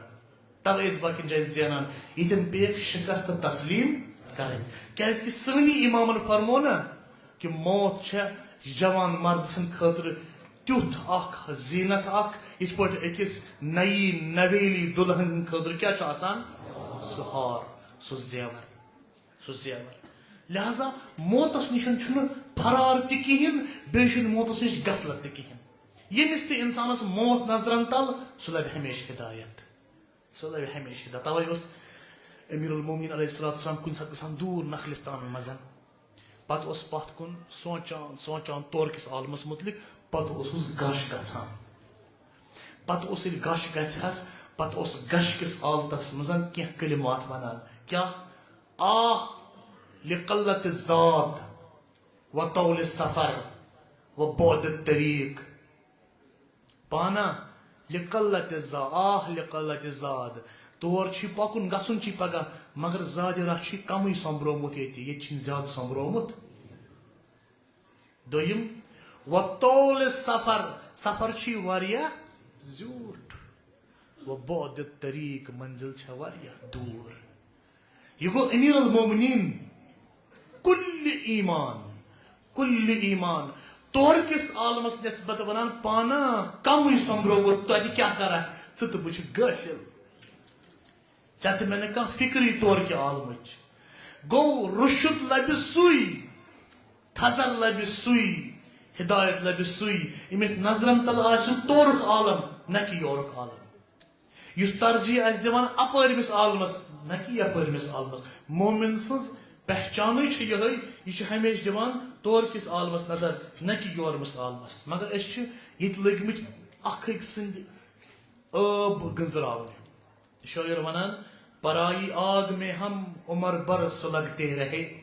توے ٲسۍ باقین جاین زینان۔ ییٚتٮ۪ن پیٚیَکھ شکست تسلیم کرٕنۍ، کیازِ کہِ سٲنی امامن فرموو نہ، کہ موت چھےٚ جوان مرد سٕنٛدِ خٲطرٕ تیُتھ اکھ زینت اکھ، یِتھ پٲٹھۍ أکِس نَیی نویلی دُلہن ہٕنٛدِ خٲطرٕ کیٛاہ چھُ آسان؟ سُہ ہار، سُہ زیور، سُہ زیور۔ لہذا موتس نِش چھُنہٕ فرار تہِ کِہیٖنۍ، بیٚیہِ چھُنہٕ موتس نِش غفلت تہِ کِہیٖنۍ۔ ییٚمِس تہِ اِنسانس موت نظرن تل، سُہ لبہِ ہمیشہِ ہدایت۔ سُہ لبہِ ہمیشہِ ہدایت۔ توے اوس امیر المومنین علیہ الصلوۃ والسلام کُنہِ ساتہٕ گژھان دوٗر نخلستانن منٛز۔ پتہٕ اوس پتھ کُن سونچان، سونچان تورٕ کِس عالمس مُتعلق۔ پتہٕ اوسُس غش گژھان۔ پتہٕ اوس ییٚلہِ غش گژھِ ہس، پتہٕ اوس غش کِس عالتس منٛز کینٛہہ کلمات ونان۔ کیٛاہ؟ آہ لقلت الزاد و طول السفر و بعد الطریق۔ پانا لقلت الزاد، آہ لقلت الزاد۔ تور چھُ پکُن، گژھُن چھُ پگاہ، مگر زادِ راہ چھُ کمٕے سۄمبرومُت ییٚتہِ، ییٚتہِ چھُنہٕ زیادٕ سۄمبرومُت۔ دوٚیِم، و طول سفر، سفر چھُ واریاہ زیوٗٹھ۔ و بعد الطریق، منزل چھےٚ واریاہ دوٗر۔ یہِ گوٚو امیر المومنین کُلہِ ایمان، کُلہِ ایمان۔ تورٕ کِس عالمس نسبت ونان، پانا کمٕے سۄمبرووُتھ، توتہِ کیٛاہ کرکھ ژٕ تہٕ بہٕ چھِ غٲفِل۔ ژےٚ تہٕ مےٚ نہٕ کانٛہہ فکرٕے تورٕ کہِ عالمٕچ۔ گوٚو رُشد لبہِ سُے، تھزر لبہِ سُے، ہدایت لبہِ سُے، ییٚمِس نظرن تل آسہِ تورُک عالم، نہ کہِ یورُک عالم۔ یُس ترجیح آسہِ دِوان اپٲرمِس عالمس، نہ کہِ یپٲرمِس عالمس۔ مومن سٕنٛز پہچانٕے چھِ یِہے، یہِ چھُ ہمیشہِ دِوان تورٕ کِس عالمس نظر، نہ کہِ یورمِس عالمس۔ مگر أسۍ چھِ ییٚتہِ لٔگۍ مٕتۍ اکھ أکۍ سٕنٛدِ ٲب گٔنزراونہِ۔ شٲعر ونان، پرائی آگ میں ہم عمر بھر سلگتے رہے۔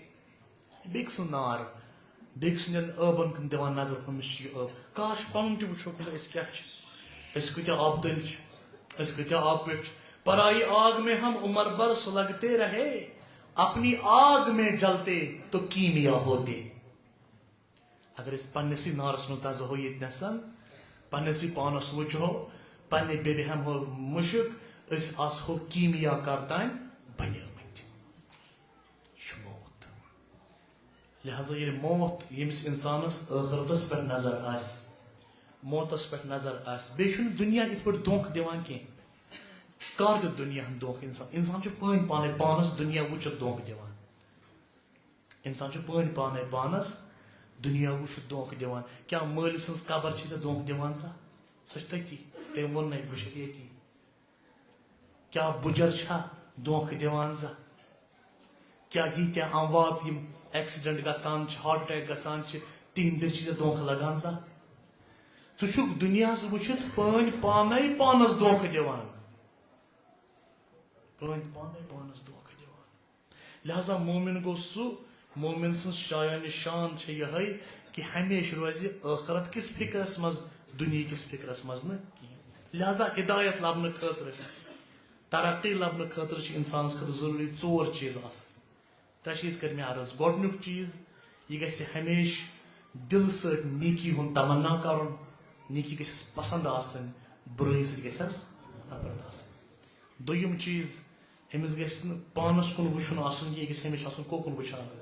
بیٚکہِ سُنٛد نار، بیٚکہِ سٕنٛدٮ۪ن ٲبن کُن دِوان نظر، ہُمِس چھُ یہِ ٲب۔ کاش پنُن تہِ وٕچھو کُنہِ، أسۍ کیٛاہ چھِ، أسۍ کۭتیٛاہ آبہٕ تٔلۍ چھِ، أسۍ کۭتیٛاہ آبہٕ پٮ۪ٹھ چھِ۔ پرائی آگ میں ہم عمر بھر سلگتے رہے، اپنی آگ میں جلتے تو کیمیا ہوتے۔ اگر أسۍ پننِسٕے نارس منٛز دزہو ییٚتہِ نسن، پننِسٕے پانس وٕچھہو، پننہِ بیٚبہِ ہٮ۪مہو مُشک، أسۍ آسہو کیمیا کار تام بنیمٕتۍ۔ یہِ چھُ موت۔ لہذا ییٚلہِ موت ییٚمِس انسانس ٲخرتس پٮ۪ٹھ نظر آسہِ، موتس پٮ۪ٹھ نظر آسہِ، بیٚیہِ چھُنہٕ دُنیا یِتھ پٲٹھۍ دھوکہٕ دِوان کینٛہہ۔ کر دیُت دُنیاہن دھوکہٕ انسان؟ انسان چھُ پٲنۍ پانے پانس دُنیا وٕچھِتھ دھوکہٕ دِوان۔ انسان چھُ پٲنۍ پانے پانس دُنیا وٕچھِتھ دھوکہٕ دِوان۔ کیٛاہ مٲلۍ سٕنٛز قبر چھِ ژےٚ دھوکہٕ دِوان سا؟ سۄ چھِ تٔتی۔ تٔمۍ ووٚن نَے، بہٕ چھَس ییٚتی۔ کیٛاہ بُجر چھا دھوکہٕ دِوان سا؟ کیٛاہ ییٖتیٛاہ اموات یِم accident گژھان چھِ، heart attack گژھان چھِ، تِہنٛدِ دٔسۍ چھِ ژےٚ دھوکہٕ لگان سا؟ ژٕ چھُکھ دُنیاہس وٕچھِتھ پٲنۍ پانے پانس دھوکہٕ دِوان۔ پٲنۍ پانے پانس دھوکہٕ دِوان۔ لہذا مومن گوٚو سُہ، مومن سٕنٛز شایان شان چھےٚ یِہے کہِ ہمیشہِ روزِ ٲخرت کِس فکرس منٛز، دُنیا کِس فکرس منٛز نہٕ کِہیٖنۍ۔ لہذا ہدایت لبنہٕ خٲطرٕ، ترقی لبنہٕ خٲطرٕ چھِ انسانس خٲطرٕ ضروٗری ژور چیٖز آسٕنۍ۔ ترٛےٚ چیٖز کٔرۍ مےٚ عرض۔ گۄڈٕنیُک چیٖز، یہِ گژھِ ہمیشہِ دِلہٕ سۭتۍ نیکی ہُنٛد تمنا کرُن، نیکی گژھٮ۪س پسنٛد آسٕنۍ، بُرٲیی سۭتۍ گژھٮ۪س نفرت آسٕنۍ۔ دوٚیِم چیٖز، أمِس گژھِ نہٕ پانَس کُن وٕچھُن آسُن کینٛہہ، یہِ گژھِ ہمیشہِ آسُن کوکُن وٕچھان۔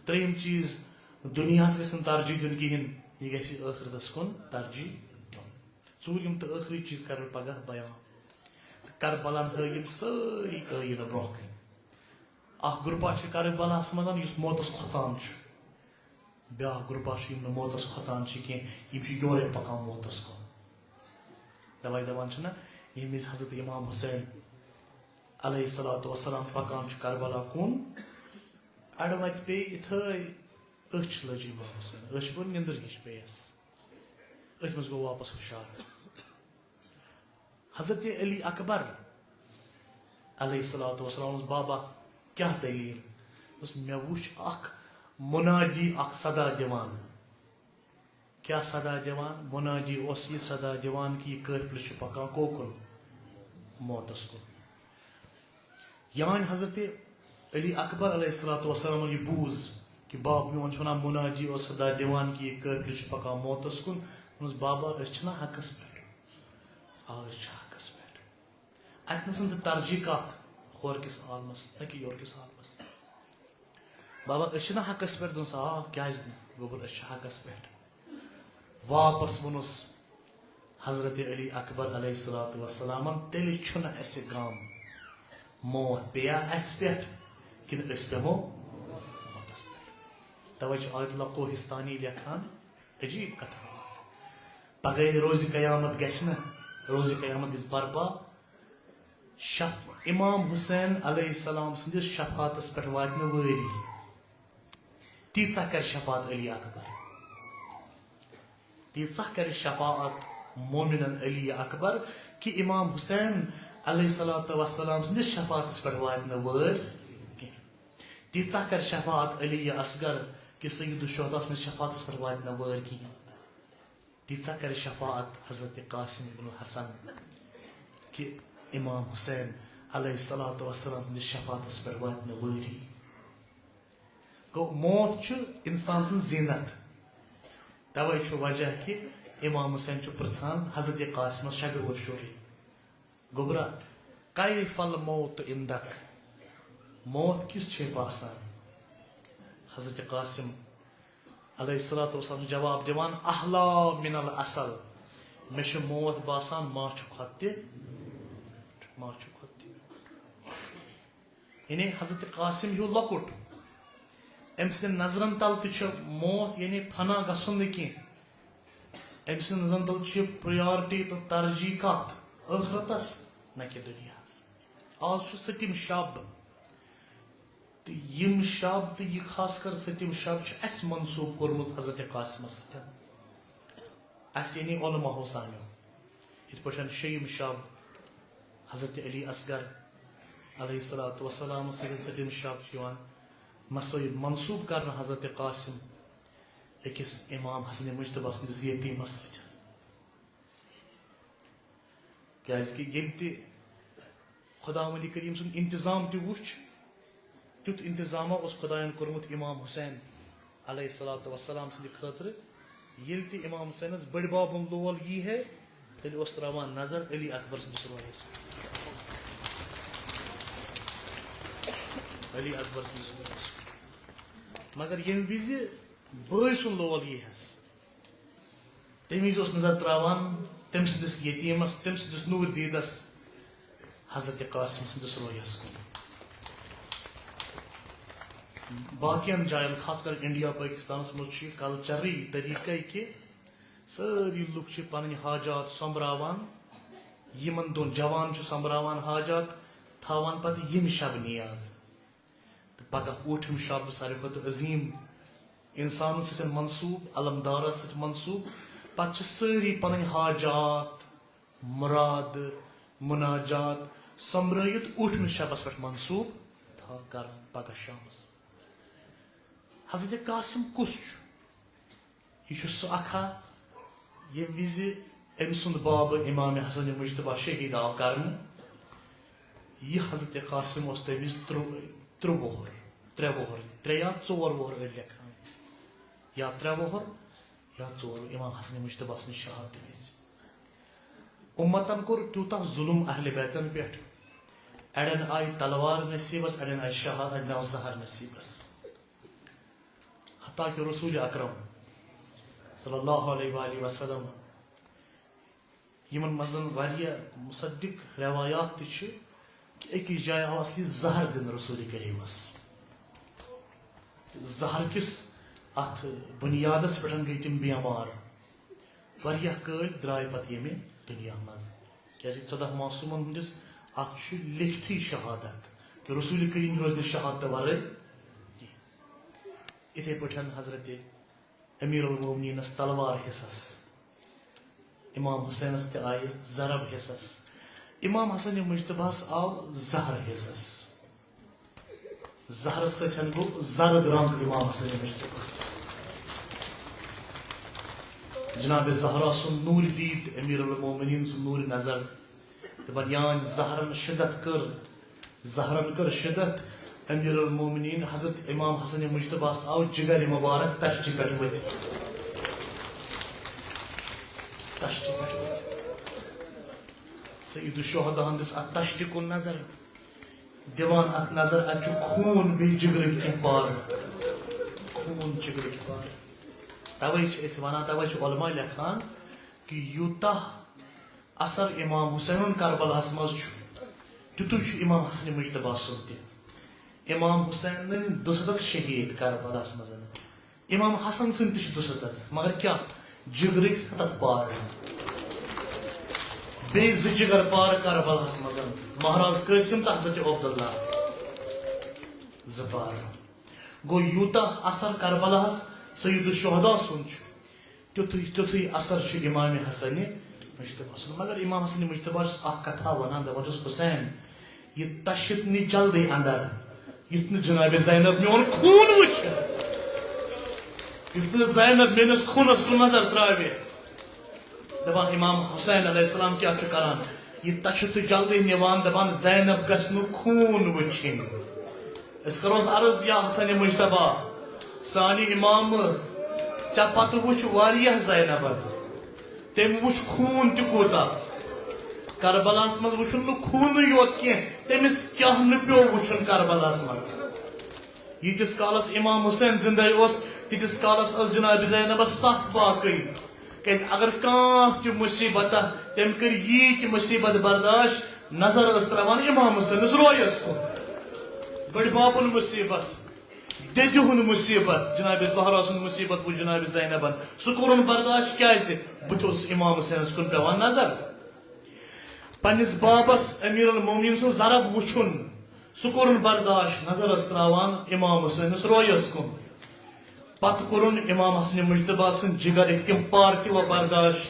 ترٛیٚیِم چیٖز، دُنیاہَس گژھِ نہٕ ترجیح دیُن کِہیٖنۍ، یہِ گژھِ ٲخرتَس کُن ترجیح دیُن۔ ژوٗرِم تہٕ ٲخری چیٖز کَرٕ بہٕ پگاہ بیان۔ تہٕ کربلاہَن ہٲوۍ یِم سٲری ٲییٖنہٕ برٛونٛہہ کَنہِ۔ اَکھ گرُپا چھِ کربلاہَس منٛز یُس موتَس کھۄژان چھُ، بیٛاکھ گرُپا چھُ یِم نہٕ موتَس کھۄژان چھِ کینٛہہ، یِم چھِ یورَے پَکان موتَس کُن۔ دَپان دَپان چھِنہ، ییٚمہِ وِزِ حضرت امام حسین علیہ الصلوۃ والسلام پکان چھُ کربلا کُن، اڑٕ وتہِ پیٚیہِ یِتھٲے أچھ لٔج امام حسین، أچھ گوٚو نِندٕر ہِش پیٚیَس، أتھۍ منٛز گوٚو واپس ہُشار۔ حضرت علی اکبر علیہ الصلوۃ والسلام اوس، بابا کیٛاہ دٔلیٖل؟ دوٚپُس، مےٚ وُچھ اکھ منادی، اکھ صدا دِوان۔ کیٛاہ صدا دِوان؟ منادی اوس یہِ صدا دِوان کہِ یہِ قٲفلہٕ چھُ پکان کوکُن؟ موتَس کُن۔ یعنی حضرت علی اکبر علیہ الصلوۃ والسلام یہِ بوٗز کہِ باب میون چھُ وَنان، منادی اوس صدا دِوان کہِ یہِ قٲفلہٕ چھُ پکان موتَس کُن۔ دوٚپمَس، بابا، أسۍ چھِنہ حقَس پٮ۪ٹھ؟ آ، أسۍ چھِ حقَس پٮ۪ٹھ۔ اَتہِ نَسَن تہٕ ترجیح کَتھ؟ ہورٕ کِس عالمَس، نہ کہِ یورٕ کِس عالمَس۔ بابا، أسۍ چھِنہ حقَس پٮ۪ٹھ؟ دوٚپُس، آ، کیٛازِ نہٕ؟ گوٚبُر، أسۍ چھِ حقَس پٮ۪ٹھ۔ واپس ووٚنُس، حضرت علی اکبر علیہ الصلوۃ والسلامن، تیٚلہِ چھُنہٕ اَسہِ غم۔ موت پیٚیا اَسہِ پٮ۪ٹھ کِنہٕ أسۍ بیٚہمو موتَس پٮ۪ٹھ؟ تَوَے چھُ آیت اللہ کوہستانی لیکھان عجیٖب کَتھا اَکھ۔ پَگہٕے روزِ قیامت گژھِ نہ، روزِ قیامت گژھِ برپا۔ شف-، امام حسین علیہ السلام سٕنٛدِس شفاعتَس پٮ۪ٹھ واتہِ نہٕ وٲری۔ تیٖژاہ کَرِ شفاعت علی اکبر۔ تیٖژاہ کَرِ شفاعت مومنن علی اکبر کہِ امام حسین علیہ الصلوۃ والسلام سٕنٛدِس شفاعتس پٮ۪ٹھ واتہِ نہٕ وٲرۍ کینٛہہ۔ تیٖژاہ کَرِ شفاعت علی اصغر کہِ سید الشہداء سٕنٛدِس شفاعتس پٮ۪ٹھ واتہِ نہٕ وٲرۍ کِہیٖنۍ۔ تیٖژاہ کَرِ شفاعت حضرت قاسم ابن الحسن کہِ امام حسین علیہ الصلوۃ والسلام سٕنٛدِس شفاعتس پٮ۪ٹھ واتہِ نہٕ وٲری۔ گوٚو، موت چھُ اِنسان سٕنٛز زیٖنت۔ توے چھُ وجہ کہِ امام حسین چھُ پرژھان حضرت قاسمس شبِ عاشورہ، "گوٚبرا، کیف الموت عندک؟" موت کِژھ چھے باسان؟ حضرت قاسم علیہ الصلوۃ والسلام چھُ جواب دِوان، "احلا من العسل"، مےٚ چھُ موت باسان ماچھِ کھۄتہٕ تہِ، ماچھِ کھۄتہٕ تہِ۔ یعنی حضرت قاسم ہیوٗ لۄکُٹ۔ أمۍ سٕنٛدٮ۪ن نظرن تل تہِ چھُ موت، یعنی فنا گژھُن نہٕ کینٛہہ۔ أمۍ سٕنٛدٮ۪ن نظرن تل چھُ priority تہٕ ترجیح کتھ؟ ٲخرتس، نہ کہِ دُنیاہس۔ آز چھُ سٔتِم شب، تہٕ یِم شب تہٕ یہِ خاص کر سٔتِم شب چھُ اَسہِ منسوب کوٚرمُت حضرت قاسمس سۭتۍ۔ اَسہِ یعنی علماء سانیو۔ یِتھ پٲٹھۍ شیٚیِم شب حضرت علی اصغر علیہ الصلوۃ والسلام سٕنٛدِ سۭتۍ شب چھُ یِوان مسٲیب منسوب کرنہٕ حضرت قاسم أکِس امام حسن مجتبیٰ سٕنٛدِس یتیٖمس سۭتۍ۔ کیازِ کہِ ییٚلہِ تہِ خداوندِ کریم سُنٛد انتظام تہِ وُچھ، تیُتھ انتظامہ اوس خدایَن کوٚرمُت امام حسین علیہ الصلوۃ والسلام سٕنٛدِ خٲطرٕ۔ ییٚلہِ تہِ امام حسینس بٔڈۍ بابُن لول یی ہے، تیٚلہِ اوس تراوان نظر علی اکبر سٕنٛدِس رویس۔ علی اکبر سٕنٛدِس رویس۔ مگر ییٚمہِ وِزِ بٲے سُنٛد لول یی ہس، تمہِ وِزِ اوس نظر تراوان تٔمۍ سٕنٛدِس یتیٖمس، تٔمۍ سٕنٛدِس نوٗر دیٖدس، حضرت قاسم سٕنٛدِس رویس کُن۔ باقین جاین، خاص کر انڈیا، پٲکستانس منٛز چھُ یہِ کلچرٕے، طریٖقے کہِ سٲری لُکھ چھِ پنٕنۍ حاجات سۄمبراوان، یِمن دۄن جوان چھُ سۄمبراوان حاجات، تھاوان پتہٕ یِم شب نیاز۔ تہٕ پگاہ ٲٹھِم شب، ساروی کھۄتہٕ عظیٖم، اِنسانَس سۭتۍ منسوٗب، علمدارَس سۭتۍ منسوٗب۔ پتہٕ چھِ سٲری پنٕنۍ حاجات، مُراد، مُناجات سۄمبرٲیِتھ ٲٹھمِس شبَس پٮ۪ٹھ منسوٗب تھا-، کران پگاہ شامَس۔ حضرت قاسم کُس چھُ؟ یہِ چھُ سُہ اکھا، ییٚمہِ وِزِ أمۍ سُنٛد باب امام حسن مجتبیٰ شہیٖد آو کرنہٕ۔ یہِ حضرت قاسم اوس تَمہِ وِزِ ترٛو-، ترٛےٚ وُہُر، ترٛےٚ وُہُر، ترٛےٚ یا ژور وُہُر أڑۍ لیکھان، یا ترٛےٚ وُہُر یا ژور، امام حسن مجتبیٰ سٕنٛز شہادت وِزِ۔ اُمتن کوٚر تیوٗتاہ ظُلُم اہلِ بیتن پٮ۪ٹھ، اَڑٮ۪ن آیہِ تلوار نصیٖبس، اَڑٮ۪ن آیہِ شہا-، اَڑٮ۪ن آو زہر نصیٖبس۔ حتیٰ کہ رسول اکرم صلی اللہ علیہ وآلہ وسلم، یِمن منٛز واریاہ مصدق روایات تہِ چھِ کہ أکِس جایہِ آو اصلی زہر دِنہٕ رسول کریمس۔ تہٕ زہر کِس اتھ بنیادس پٮ۪ٹھ گٔے تِم بیمار۔ واریاہ کٲلۍ درٛاے پتہٕ ییٚمہِ دُنیا منٛز۔ کیازِ ژۄداہ معصومن ہٕنٛدِس اتھ چھُ لیکھتھٕے شہادت کہ رسول کریم روزِ نہٕ شہادت ورٲے کینٛہہ۔ اِتھے پٲٹھۍ حضرت امیر المومنینس تلوار حصس، امام حسینس تہِ آیہِ ضرب حصس، امام حسن مجتبیٰ ہس آو زہر حصس۔ زہرس سۭتۍ گوٚو زرد رنگ امام حسن مجتبیٰ ہس۔ جناب زہرا سُنٛد نوٗرِ دید، امیر المومنین سُنٛد نوٗرِ نظر، دپان، یان زہرن شدت کٔر، زہرن کٔر شدت، امیر المومنین حضرت امام حسن مجتبیٰ ہس آو جگر مبارک تشٹہِ پٮ۪ٹھ ؤتھِتھ۔ تشٹہِ پٮ۪ٹھ ؤتھِتھ۔ سید الشہداہن دِژ اتھ تشٹہِ کُن نظر، دِوان اتھ نظر، اتہِ چھُ خوٗن بیٚیہِ جگرٕکۍ کینٛہہ پارٕ۔ خوٗن جگرٕکۍ پارٕ۔ توے چھِ أسۍ ونان، توے چھِ علماء لیکھان کہ یوٗتاہ اثر امام حسینُن کربلاہس منٛز چھُ، تیُتُے چھُ امام حسن مجتبیٰ سُنٛد تہِ۔ امام حسینٕنۍ دُستتھ شہیٖد کربلاہس منٛز۔ امام حسن سٕنٛدۍ تہِ چھِ دُستتھ، مگر کیٛاہ؟ جگرٕکۍ ستتھ پارٕ۔ بیٚیہِ زٕ جگر پارٕ کربلاہس منٛز، مہراز قٲسِم تہٕ حضرت عبداللہ۔ زٕ پارٕ۔ گوٚو، یوٗتاہ اثر کربلاہس سید الشہداء سُنٛد چھُ، تیُتھُے، تیُتھُے اثر چھُ امام حسن مجتبیٰ سُنٛد۔ مگر امام حسن مجتبیٰ چھُس اکھ کتھا ونان، دپان چھُس، "حسین، یہِ تشِتھ نہِ جلدی اندر، یُتھ نہٕ جناب زینب میون خوٗن وٕچھِ، یُتھ نہٕ زینب میٲنِس خوٗنس کُن نظر ترٛاوِ۔" دپان امام حسین علیہ السلام کیٛاہ چھُ کران؟ یہِ تشِتھ تہٕ جلدی نِوان، دپان، "زینب گژھِ نہٕ خوٗن وٕچھِنۍ۔" أسۍ کرو عرض، یا حسن مجتبیٰ، سانہِ امام، ژےٚ پتہٕ وٕچھ واریاہ زینبن۔ تٔمۍ وٕچھ خوٗن تہِ کوٗتاہ۔ کربلاہس منٛز وٕچھُن نہٕ خوٗنٕے یوت کینٛہہ، تٔمِس کیٛاہ نہٕ پیوٚو وٕچھُن کربلاہس منٛز۔ ییٖتِس کالس امام حسین زندے اوس، تیٖتِس کالس ٲس جناب زینبس ستھ باقٕے۔ کیازِ اگر کانٛہہ تہِ مُصیبت، تٔمۍ کٔر ییٖتۍ مُصیبت برداشت، نظر ٲس تراوان امام حسینس رویس کُن، بٔڈۍ ببن مُصیبت، دٮ۪دِ ہُنٛد مُصیبت، جناب زہرا سُنٛد مُصیبت وُچھ جناب زینبن۔ سُہ کوٚرُن برداشت کیازِ؟ بہٕ تہِ اوسُس امام حسینس کُن پیوان نظر۔ پننِس بابس امیر المومنین سُنٛد ضرب وُچھُن، سُہ کوٚرُن برداشت، نظر ٲس تراوان امام حسینس رویس کُن۔ پتہٕ کوٚرُن امام حسن مجتبیٰ سٕنٛدۍ جگر أکۍ تِم پار تہِ وۄنۍ برداشت۔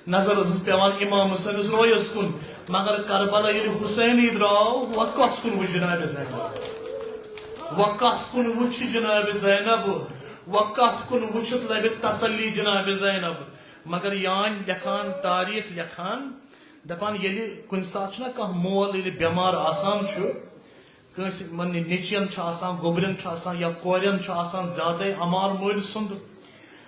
نظر ٲسٕس پٮ۪وان امام حسینس رویس کُن، مگر کربلا ییٚلہِ حسینٕے درٛاو، وۄنۍ کس کُن وٕچھ جناب زینب؟ وۄنۍ کس کُن وٕچھِ جناب زینب؟ وۄنۍ کتھ کُن وٕچھِتھ لبہِ تسلی جناب زینب؟ مگر یان لیکھان، تاریخ لیکھان، دپان ییٚلہِ کُنہِ ساتہٕ چھُنہ کانٛہہ مول ییٚلہِ بٮ۪مار آسان چھُ، کٲنٛسہِ یِمن نیٚچوٮ۪ن چھُ آسان، گوٚبرٮ۪ن چھُ آسان یا کورٮ۪ن چھُ آسان زیادَے اَمار مٲلۍ سُنٛد،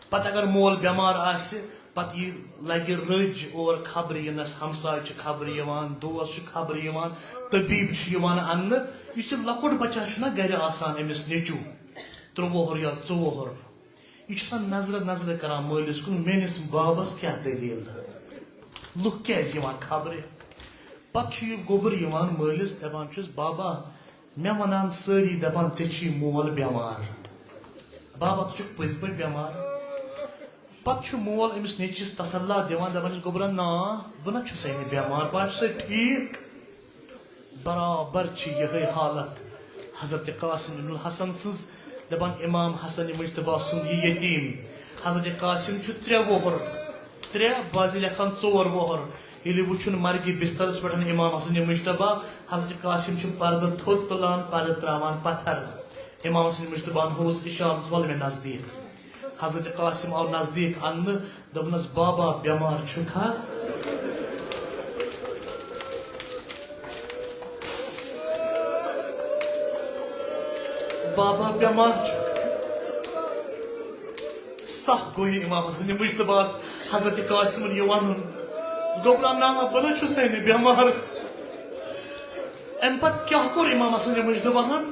پتہٕ اگر مول بٮ۪مار آسہِ، پتہٕ یہِ لگہِ رٔج اور خبرِ یِنس، ہمساے چھِ خبرِ یِوان، دوس چھِ خبرِ یِوان، طبیٖب چھُ یِوان اننہٕ۔ یُس یہِ لۄکُٹ بچہ چھُنہ گرِ آسان، أمِس نیٚچوٗ، ترٛۆوُہ وُہُر یا ژۆوُہ وُہُر، یہِ چھُ آسان نظرٕ نظرٕ کران مٲلِس کُن، میٲنِس بابس کیٛاہ دٔلیٖل؟ لُکھ کیٛازِ یِوان خبرِ؟ پتہٕ چھُ یہِ گوٚبُر یِوان مٲلِس، دپان چھُس، "بابا، مےٚ ونان سٲری، دپان، ژےٚ چھی مول بٮ۪مار۔ بابا، ژٕ چھُکھ پٔزۍ پٲٹھۍ بٮ۪مار؟" پتہٕ چھُ مول أمِس نیٚچوِس تسلا دِوان، دپان چھُس، "گوٚبرا، نا، بہٕ نہ چھُسے نہٕ بٮ۪مار، بہٕ ہا چھُسے ٹھیٖک۔" برابر چھِ یِہے حالت حضرت قاسم ابن الحسن سٕنٛز۔ دپان امام حسن مجتبیٰ سُنٛد یہِ یتیٖم۔ حضرت قاسم چھُ ترٛےٚ وُہُر، ترٛےٚ، بعضِ لیکھان ژور وُہُر۔ ییٚلہِ وُچھُن مرگہِ بسترس پٮ۪ٹھ امام حسن مجتبیٰ، حضرت قاسم چھُ پردٕ تھوٚد تُلان، پردٕ تراوان پتھر۔ امام حسن مجتبیٰ ہن ہووُس اشارٕ، "وَل مےٚ نزدیٖک۔" حضرت قاسم آو نزدیٖک اننہٕ، دوٚپنس، "بابا، بٮ۪مار چھُکھا؟ بابا، بٮ۪مار چھُکھا؟" سخ گوٚو یہِ امام حسن مجتبیٰ ہس حضرت قاسمن یہِ ونُن۔ دوٚپُن، "نہ، بہٕ نہ چھُسے نہٕ بٮ۪مار۔" امہِ پتہٕ کیٛاہ کوٚر امام حسن مجتبیٰ ہن؟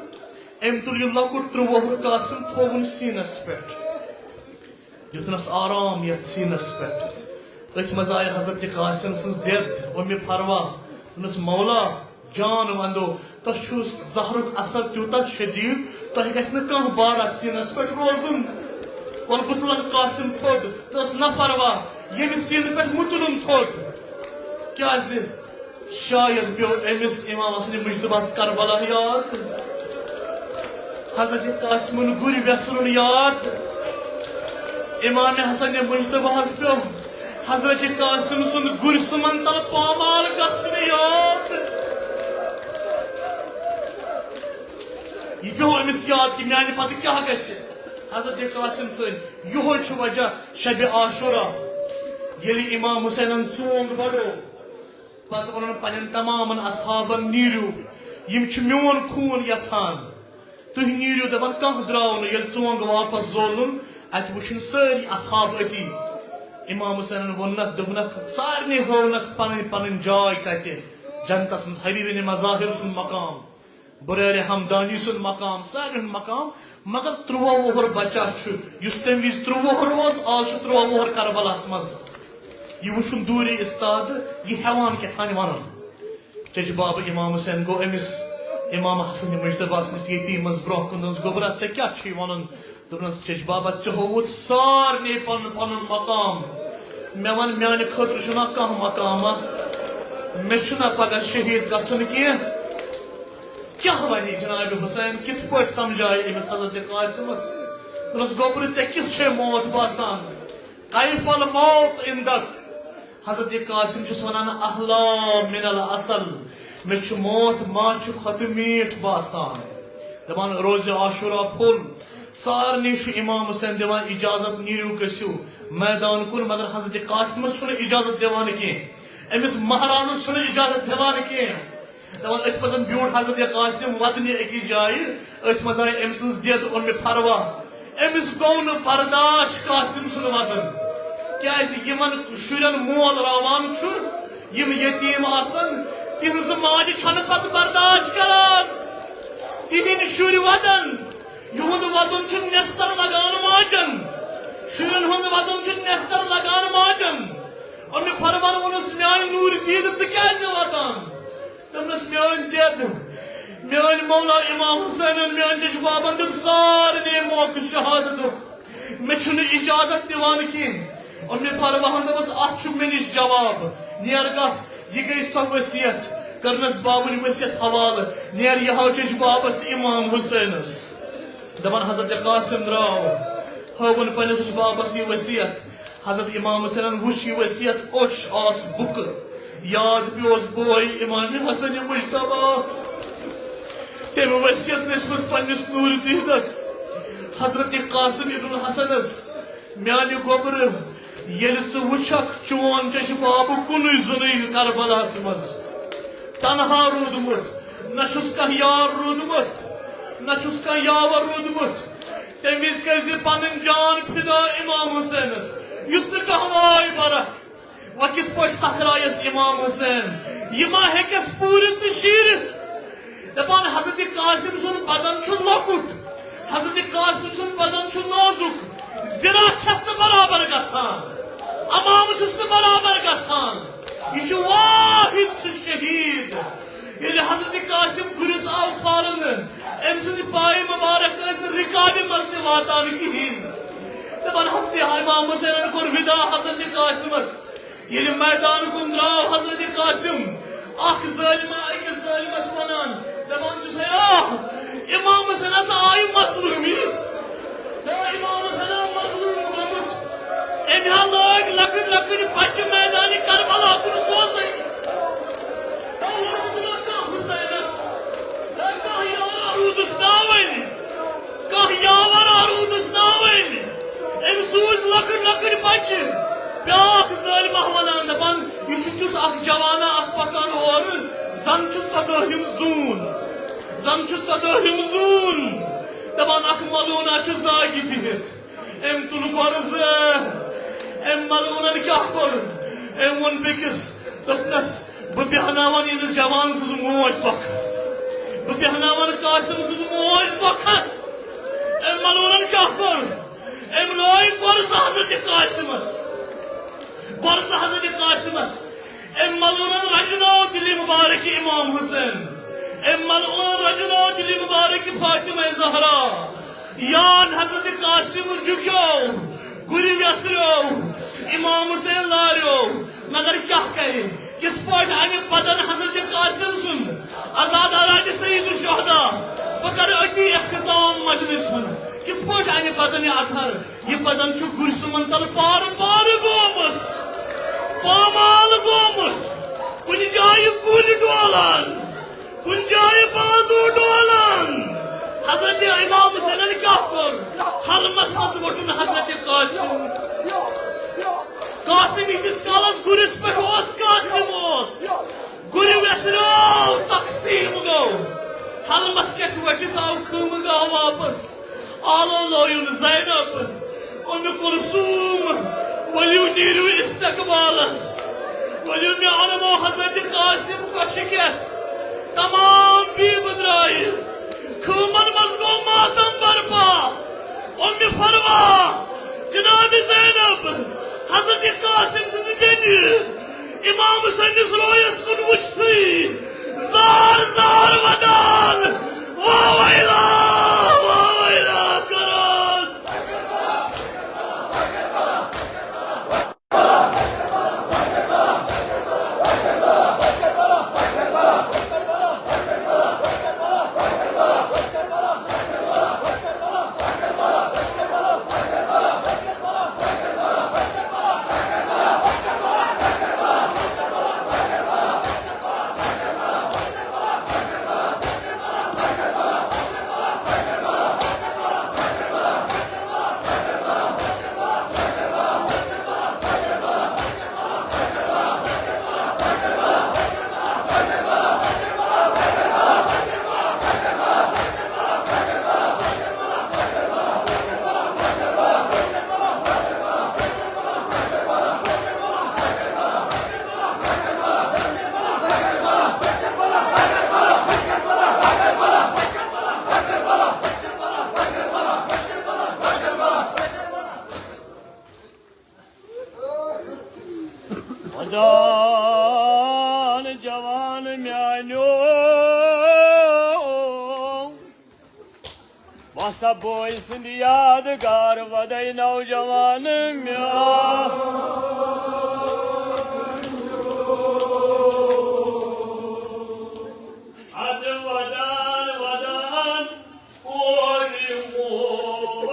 أمۍ تُل یہِ لۄکُٹ ترٛۆوُہ وُہُر قاسم، تھووُن سیٖنس پٮ۪ٹھ۔ دیُتنس آرام یتھ سیٖنس پٮ۪ٹھ۔ أتھۍ منٛز آیہِ حضرت قاسم سٕنٛز دٮ۪د، اُمہِ فروا۔ دوٚپنس، "مولا جان وندو، تۄہہِ چھُ زہرُک اثر تیوٗتاہ شدیٖد، تۄہہِ گژھِ نہٕ کانٛہہ بارہ سیٖنس پٮ۪ٹھ روزُن۔ وۄلہٕ بہٕ تُلن قاسم تھوٚد۔" دوٚپنس، "نہ فروا، ییٚمہِ سیٖنہٕ پٮ۪ٹھ مہٕ تُلُن تھوٚد۔ کیٛازِ؟" شاید پیوٚو أمِس امام حسن مجتبیٰ ہس کربلا یاد، حضرت قاسمن گُرۍ ویسرُن یاد۔ امام حسن مجتبیٰ ہس پیوٚو حضرت قاسم سُنٛد گُرۍ سُمن تل پامال گژھُن یاد۔ یہِ پیوٚو أمِس یاد کہِ میانہِ پتہٕ کیٛاہ گژھِ۔ حضرت قاسم سٕنٛدۍ یِہوٚے چھُ وجہ شبِ عاشورہ، ییٚلہِ امام حسینن ژونگ بڑو۔ پتہٕ ووٚنُن پننٮ۪ن تمامن اصحابن، "نیٖرِو، یِم چھِ میون خوٗن یژھان۔ تُہۍ نیٖرِو۔" دپان کانٛہہ درٛاو نہٕ۔ ییٚلہِ ژونگ واپس زولُن، اتہِ وٕچھِن سٲری اصحاب أتی۔ امام حسینن ووٚننکھ، دوٚپنکھ، سارنٕے ہٲونکھ پنٕنۍ پنٕنۍ جاے تتہِ۔ جنتس منٛز حبیبِ مظاہر سُنٛد مقام، برارِ ہمدانی سُنٛد مقام، سارنٕے ہُنٛد مقام۔ مگر ترٛۆوُہ وُہُر بچہ چھُ، یُس تمہِ وِزِ ترٛۆوُہ وُہُر اوس، آز چھُ ترٛۆوُہ وُہُر کربلاہس منٛز۔ یہِ وٕچھُن دوٗرِ استاد، یہِ ہٮ۪وان کیٛاہ تھانۍ وَنُن۔ چچہِ بابہٕ امام حسین گوٚو أمِس امام حسن مجتبیٰ سٕنٛدِس یتیٖمس برٛونٛہہ کُن، دوٚپنس، "گوٚبرا، ژےٚ کیٛاہ چھُے وَنُن؟" دوٚپنس، "چچہِ بابا، ژےٚ ہووُتھ سارنٕے پنُن پنُن مقام۔ مےٚ وَن، میٛانہِ خٲطرٕ چھُنا کانٛہہ مقامہ؟ مےٚ چھُنا پگاہ شہیٖد گژھُن کینٛہہ؟" کیٛاہ وَنہِ جناب حسین، کِتھ پٲٹھۍ سمجھایہِ أمِس حضرت قاسمس؟ دوٚپنس، "گوٚبرٕ، ژےٚ کِژھ چھے موت باسان؟ کیف الموت عندک؟" حضرت قاسم چھُس وَنان، "احلا من العسل، مےٚ چھُ موت ماچھِ کھۄتہٕ میٖٹھ باسان۔" دَپان، روزِ عاشورہ پھوٚل، سارنٕے چھُ امام حسین دِوان اجازت، "نیٖرِو، گٔژھِو میدان کُن"، مگر حضرت قاسمس چھُنہٕ اجازت دِوان کینٛہہ، أمِس مہرازس چھُنہٕ اجازت دِوان کینٛہہ۔ دَپان، أتھۍ منٛز بیوٗٹھ حضرت قاسم وَدنہِ أکِس جایہِ، أتھۍ منٛز آیہِ أمۍ سٕنٛز دٮ۪د اُمہِ فروہ۔ أمِس گوٚو نہٕ برداش قاسم سُنٛد وَدُن، کیٛازِ یِمن شُرٮ۪ن مول راوان چھُ، یِم یتیٖم آسن، تِہنٛزٕ ماجہِ چھَنہٕ پتہٕ برداش کران۔ تِہنٛدۍ شُرۍ وَدن، یِہُنٛد وَدُن چھُ نٮ۪ستر لگان ماجن، شُرٮ۪ن ہُنٛد وَدُن چھُ نٮ۪ستر لگان ماجن۔ اُمہِ فروہن ووٚنُس، "میٛانہِ نوٗرِ دیٖدٕ، ژٕ کیٛازِ وَدان؟" دوٚپنَس، "میٛٲنۍ دٮ۪د، میٛٲنۍ مولا امام حسینن، میٛٲنۍ چچہِ بابن دیُت سارنٕے موقعہٕ شہادتُک، مےٚ چھُنہٕ اجازت دِوان کینٛہہ۔" اُمہِ فروہن دوٚپُس، "اَتھ چھُ مےٚ نِش جواب، نیر گژھ، یہِ گٔے سۄ وصیت۔" کٔرنَس بابٕنۍ وصیت حوالہٕ، "نیر، یہِ ہاو چچہِ بابس امام حسینس۔" دَپان حضرت قاسم درٛاو، ہٲوُن پننِس چچہِ بابس یہِ وصیت۔ حضرت امام حسینن وُچھ یہِ وصیت، اوٚش آس بُکہٕ۔ یاد پیوس بوے امام حسن مجتبیٰ۔ تٔمۍ وصیت لیچھمٕژ پننِس نوٗرِ دیٖدس، حضرت قاسم ابن حسنس، "میانہِ گوٚبرٕ، ییٚلہِ ژٕ وٕچھکھ چون چچہِ بابہٕ کُنُے زُنُے کربلاہس منٛز تنہا روٗدمُت، نہ چھُس کانٛہہ یار روٗدمُت، نہ چھُس کانٛہہ یاور روٗدمُت، تَمہِ وِزِ کٔرۍ زِ پنٕنۍ جان فدا امام حسینس، یُتھ نہٕ کانٛہہ واے برکھ۔" وۄنۍ کِتھ پٲٹھۍ سکھرایس امام حسین؟ یہِ ما ہیٚکس پوٗرِتھ تہٕ شیٖرِتھ؟ دپان، حضرت قاسم سُنٛد بدن چھُ لۄکُٹ، حضرت قاسم سُنٛد بدن چھُ نازُک، ذرا چھس نہٕ برابر گژھان، امام چھُس نہٕ برابر گژھان۔ یہِ چھُ واحد سُہ شہیٖد۔ ییٚلہِ حضرت قاسم گُرِس آو کھالنہٕ، أمۍ سٕنٛدِ پایہِ مُبارک ٲسۍ نہٕ رِکابہِ منٛز تہِ واتان کِہیٖنۍ۔ دَپان، حضرت امام حسینن کوٚر وِدا حضرت قاسمس۔ ییٚلہِ میدان کُن درٛاو حضرت قاسم، اکھ ظٲلما أکِس ظٲلمس وَنان، دَپان چھُس، "ہے آ، امام حسین ہسا آیہِ مظلوٗمی۔" ہے، امام حسین آو مظلوٗم گوٚمُت۔ أمۍ ہا لٲگۍ لۄکٕٹۍ لۄکٕٹۍ بچہِ میدانِ کربلا کُن سوزٕنۍ۔ ہے، لوٚگُکھ نہ کانٛہہ حسینس؟ ہے، کانٛہہ یارا روٗدُس ناوٕنۍ؟ کانٛہہ یاورا روٗدُس ناوٕنۍ؟ أمۍ سوٗزۍ لۄکٕٹۍ لۄکٕٹۍ بچہِ۔ بیٛاکھ ظٲلمہ وَنان، دَپان، یہِ چھُ تیُتھ اکھ جوانا اکھ پکان اورٕ، زَن چھُ ژۄدٲہِم زوٗن۔ زَن چھُ ژۄدٲہِم زوٗن۔ دَپان، اکھ ملوٗنا چھُ زاگہِ بِہِتھ۔ أمۍ تُل گۄرٕ زٕ۔ أمۍ ملوٗنن کیٛاہ کوٚر؟ أمۍ ووٚن بیٚکِس، دوٚپنس، "بہٕ بیٚہناون ییٚمِس جوان سٕنٛز موج دۄکھس۔ بہٕ بیٚہناون قاسم سٕنٛز موج دۄکھس۔" أمۍ ملوٗنن کیٛاہ کوٚر؟ أمۍ لٲگۍ گۄرٕ زٕ حضرت قاسمس۔ گۄرٕ زٕ حضرت قاسمس۔ أمۍ ملوٗنن رنجنٲو دِلہِ مُبارک امام حسین۔ أمۍ ملوٗنن رنجنٲو دِلہِ مُبارک فاطمہ زہرا۔ یان حضرت قاسم جُکیو، گُرِ ویسریو، امام حسین لاریو۔ مگر کیٛاہ کرِ؟ کِتھ پٲٹھۍ اَنہِ بدن حضرت قاسم سُنٛد؟ عزادارانہِ سید الشہداء، بہٕ کرٕ أتی اختتام مجلس ہُنٛد۔ کِتھ پٲٹھۍ اَنہِ بدنِ اطہر؟ یہِ بدن چھُ گُرۍ سُمن تل پارٕ پارٕ گوٚمُت، پامال گوٚمُت، کُنہِ جایہِ کُلۍ ڈولان، کُنہِ جایہِ بازو ڈولان۔ حضرت امام حسینن کیٛاہ کوٚر؟ حلمس منٛز ووٚٹُن حضرت قاسم۔ قاسم ییٖتِس کالس گُرِس پٮ۪ٹھ اوس، قاسم اوس۔ گُرِ ویسریو، تقسیٖم گوٚو۔ حلمس کٮ۪تھ ؤٹِتھ آو خٲمہٕ گاہ واپس۔ آلو لٲیُن زینب، اُم کلثوم، ؤلِو نیٖرِو استقبالس۔ ؤلِو مےٚ اَنمو حضرت قاسم کۄچھِ کٮ۪تھ۔ تمام بیبہٕ درٛایہِ۔ خٲمن منٛز گوٚو ماتم برپا۔ اُم فروا، جناب زینب، حضرت قاسم سٕنٛزِ بیٚنہِ، آسا بوے سٕنٛدِ یادگار وَدَے نوجوان میون۔ اَدٕ وَدان وَدان کورِ مول۔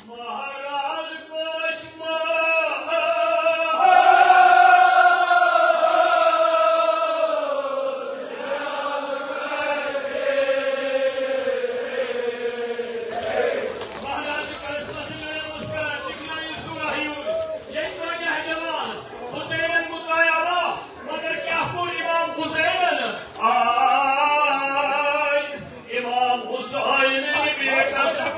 مہراز کٲشِر۔ مہراز کٲشِر اوس کران، تِم نہ یہِ سورہ یوٗر، ییٚتہِ واریاہ جوان حسینن مُطالعہ، مگر کیٛاہ کوٚر امام حسینن؟ آے امام حسین بیٹس پاس۔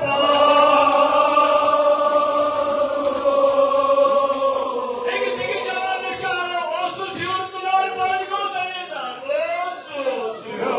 أکِس أکِس جوانس چھُ اَنان، اوسُس ہیوٚر تُلان، پانہٕ گوٚو زٔمیٖندار۔ اوسُس ہیوٚر۔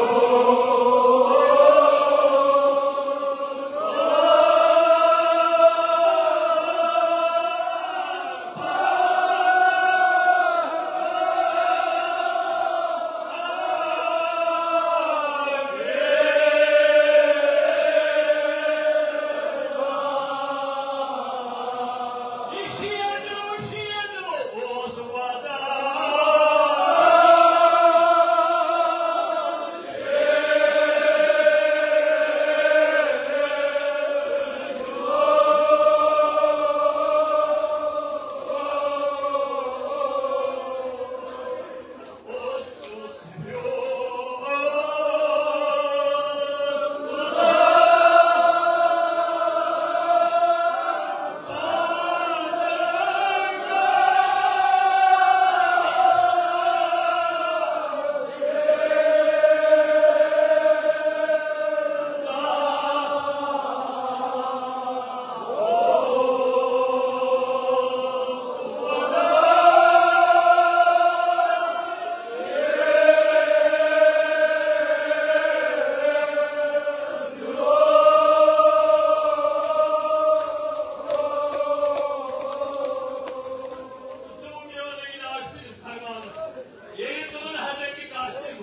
ییٚلہِ تُلُن حضرت قاسم،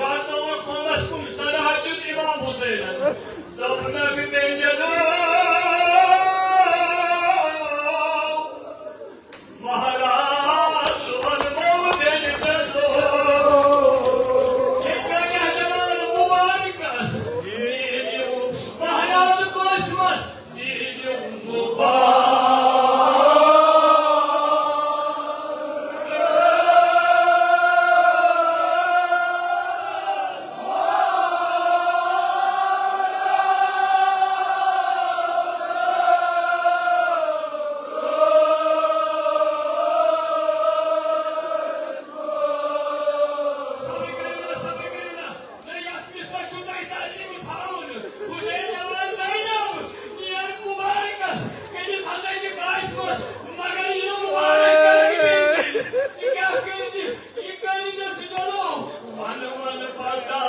واتنووُن قومس کُن صلاح دیُت امام حسینن۔ دوٚپنکھ، مےٚ نیٚنو مہراز وَنمو مےٚ نیٚنو۔ ییٚتہِ پٮ۪ٹھ یَتھ جوان مُبارکس، مہراز قاسمس نہ، یتھ مِثلس چھُ تۄہہِ تعظیٖم تھاوُن۔ حسین جوان زینب، نیر مُبارکس، کٔمِس حضرت قاسمس، مگر یہِ نہٕ مُبارک کرنہٕ کِنۍ۔ ژٕ کیٛاہ کٔرۍ زِ، یہِ کٔرۍ زِ سُہ جلو۔ ون ون پتہ۔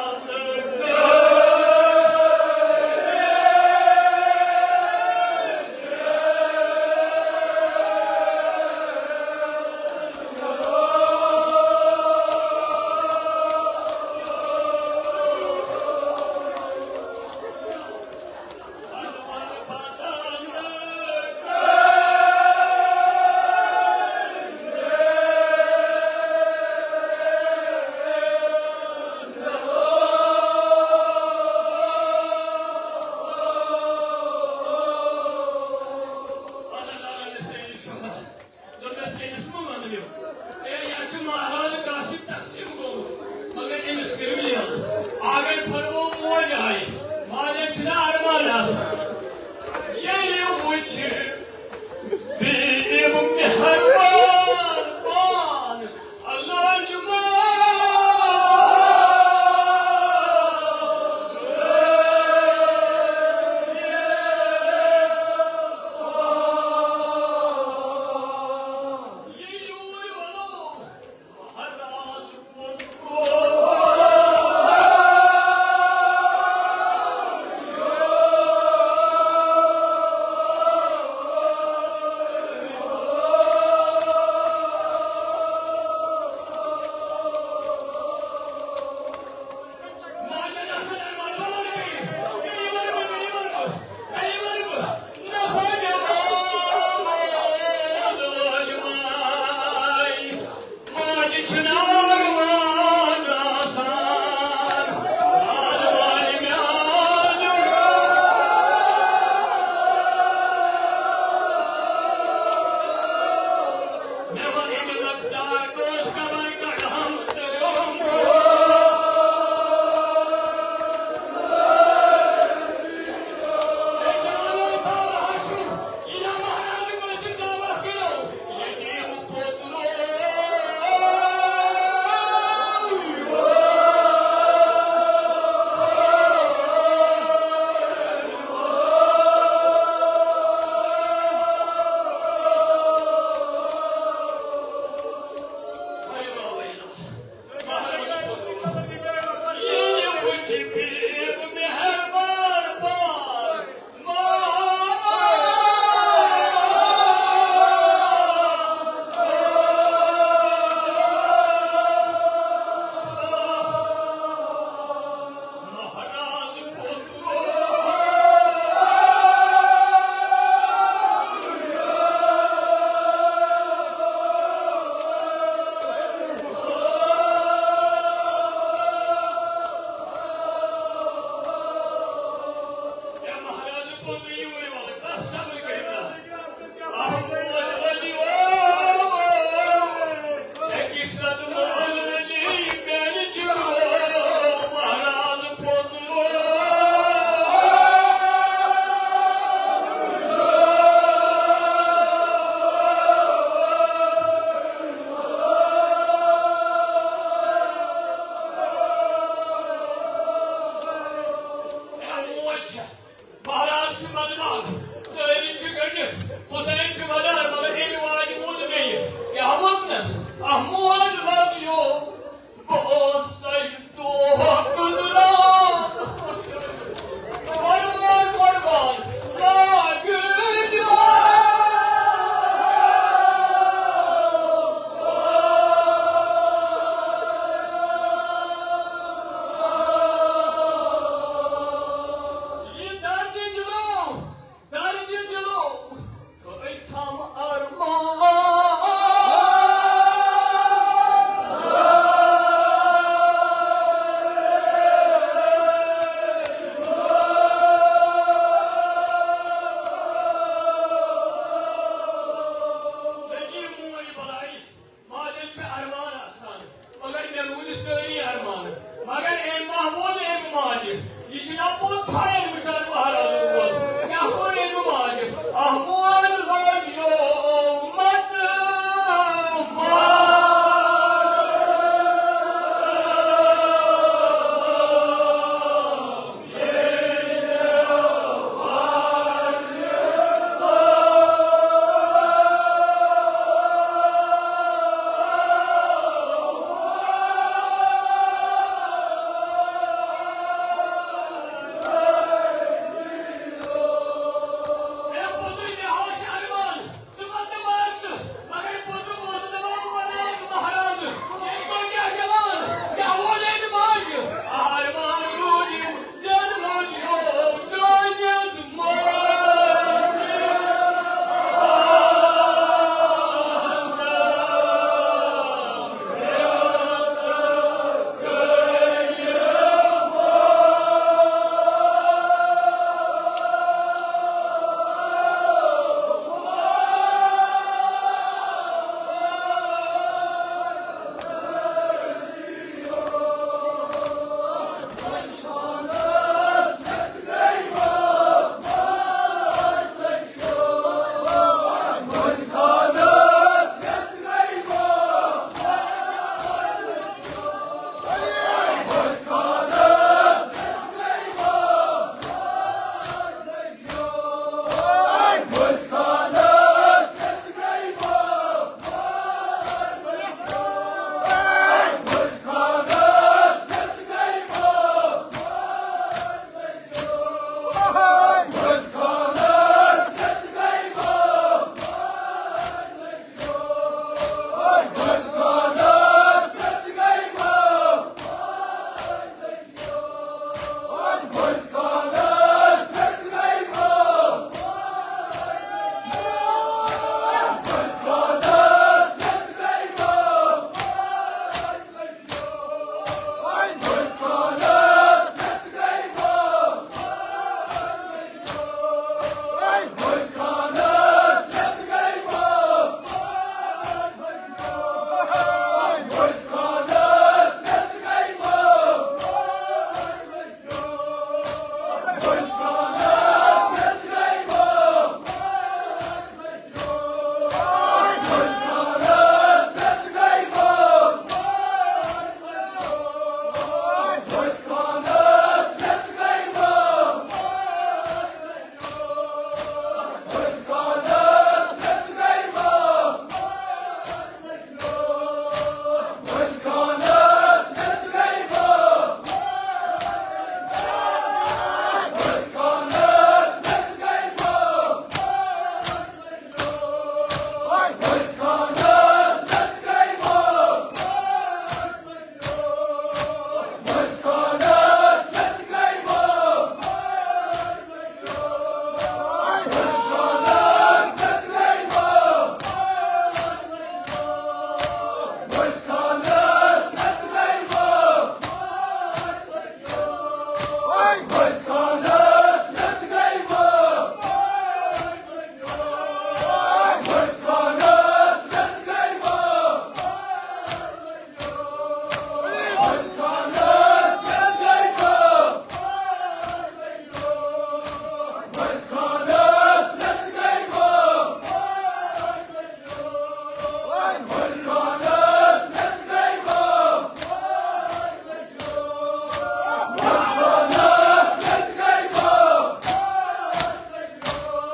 دوٚپنَس، أمِس مہ وَنہٕ مےٚ۔ اے، یہِ چھُ مہراز قاسم تقسیٖم گوٚمُت۔ مگر أمِس کٔرِو لیل۔ آنگن پھٔرمو موج آیہِ۔ ماجن چھُنہ ارمان آسان۔ ییٚلہِ وٕچھِ بیٚیہِ مہربان پان۔ اللہ سٲری ارمان، مگر أمۍ ما ووٚن أمۍ ماجہِ، یہِ چھُ نا پوٚز ژھایَن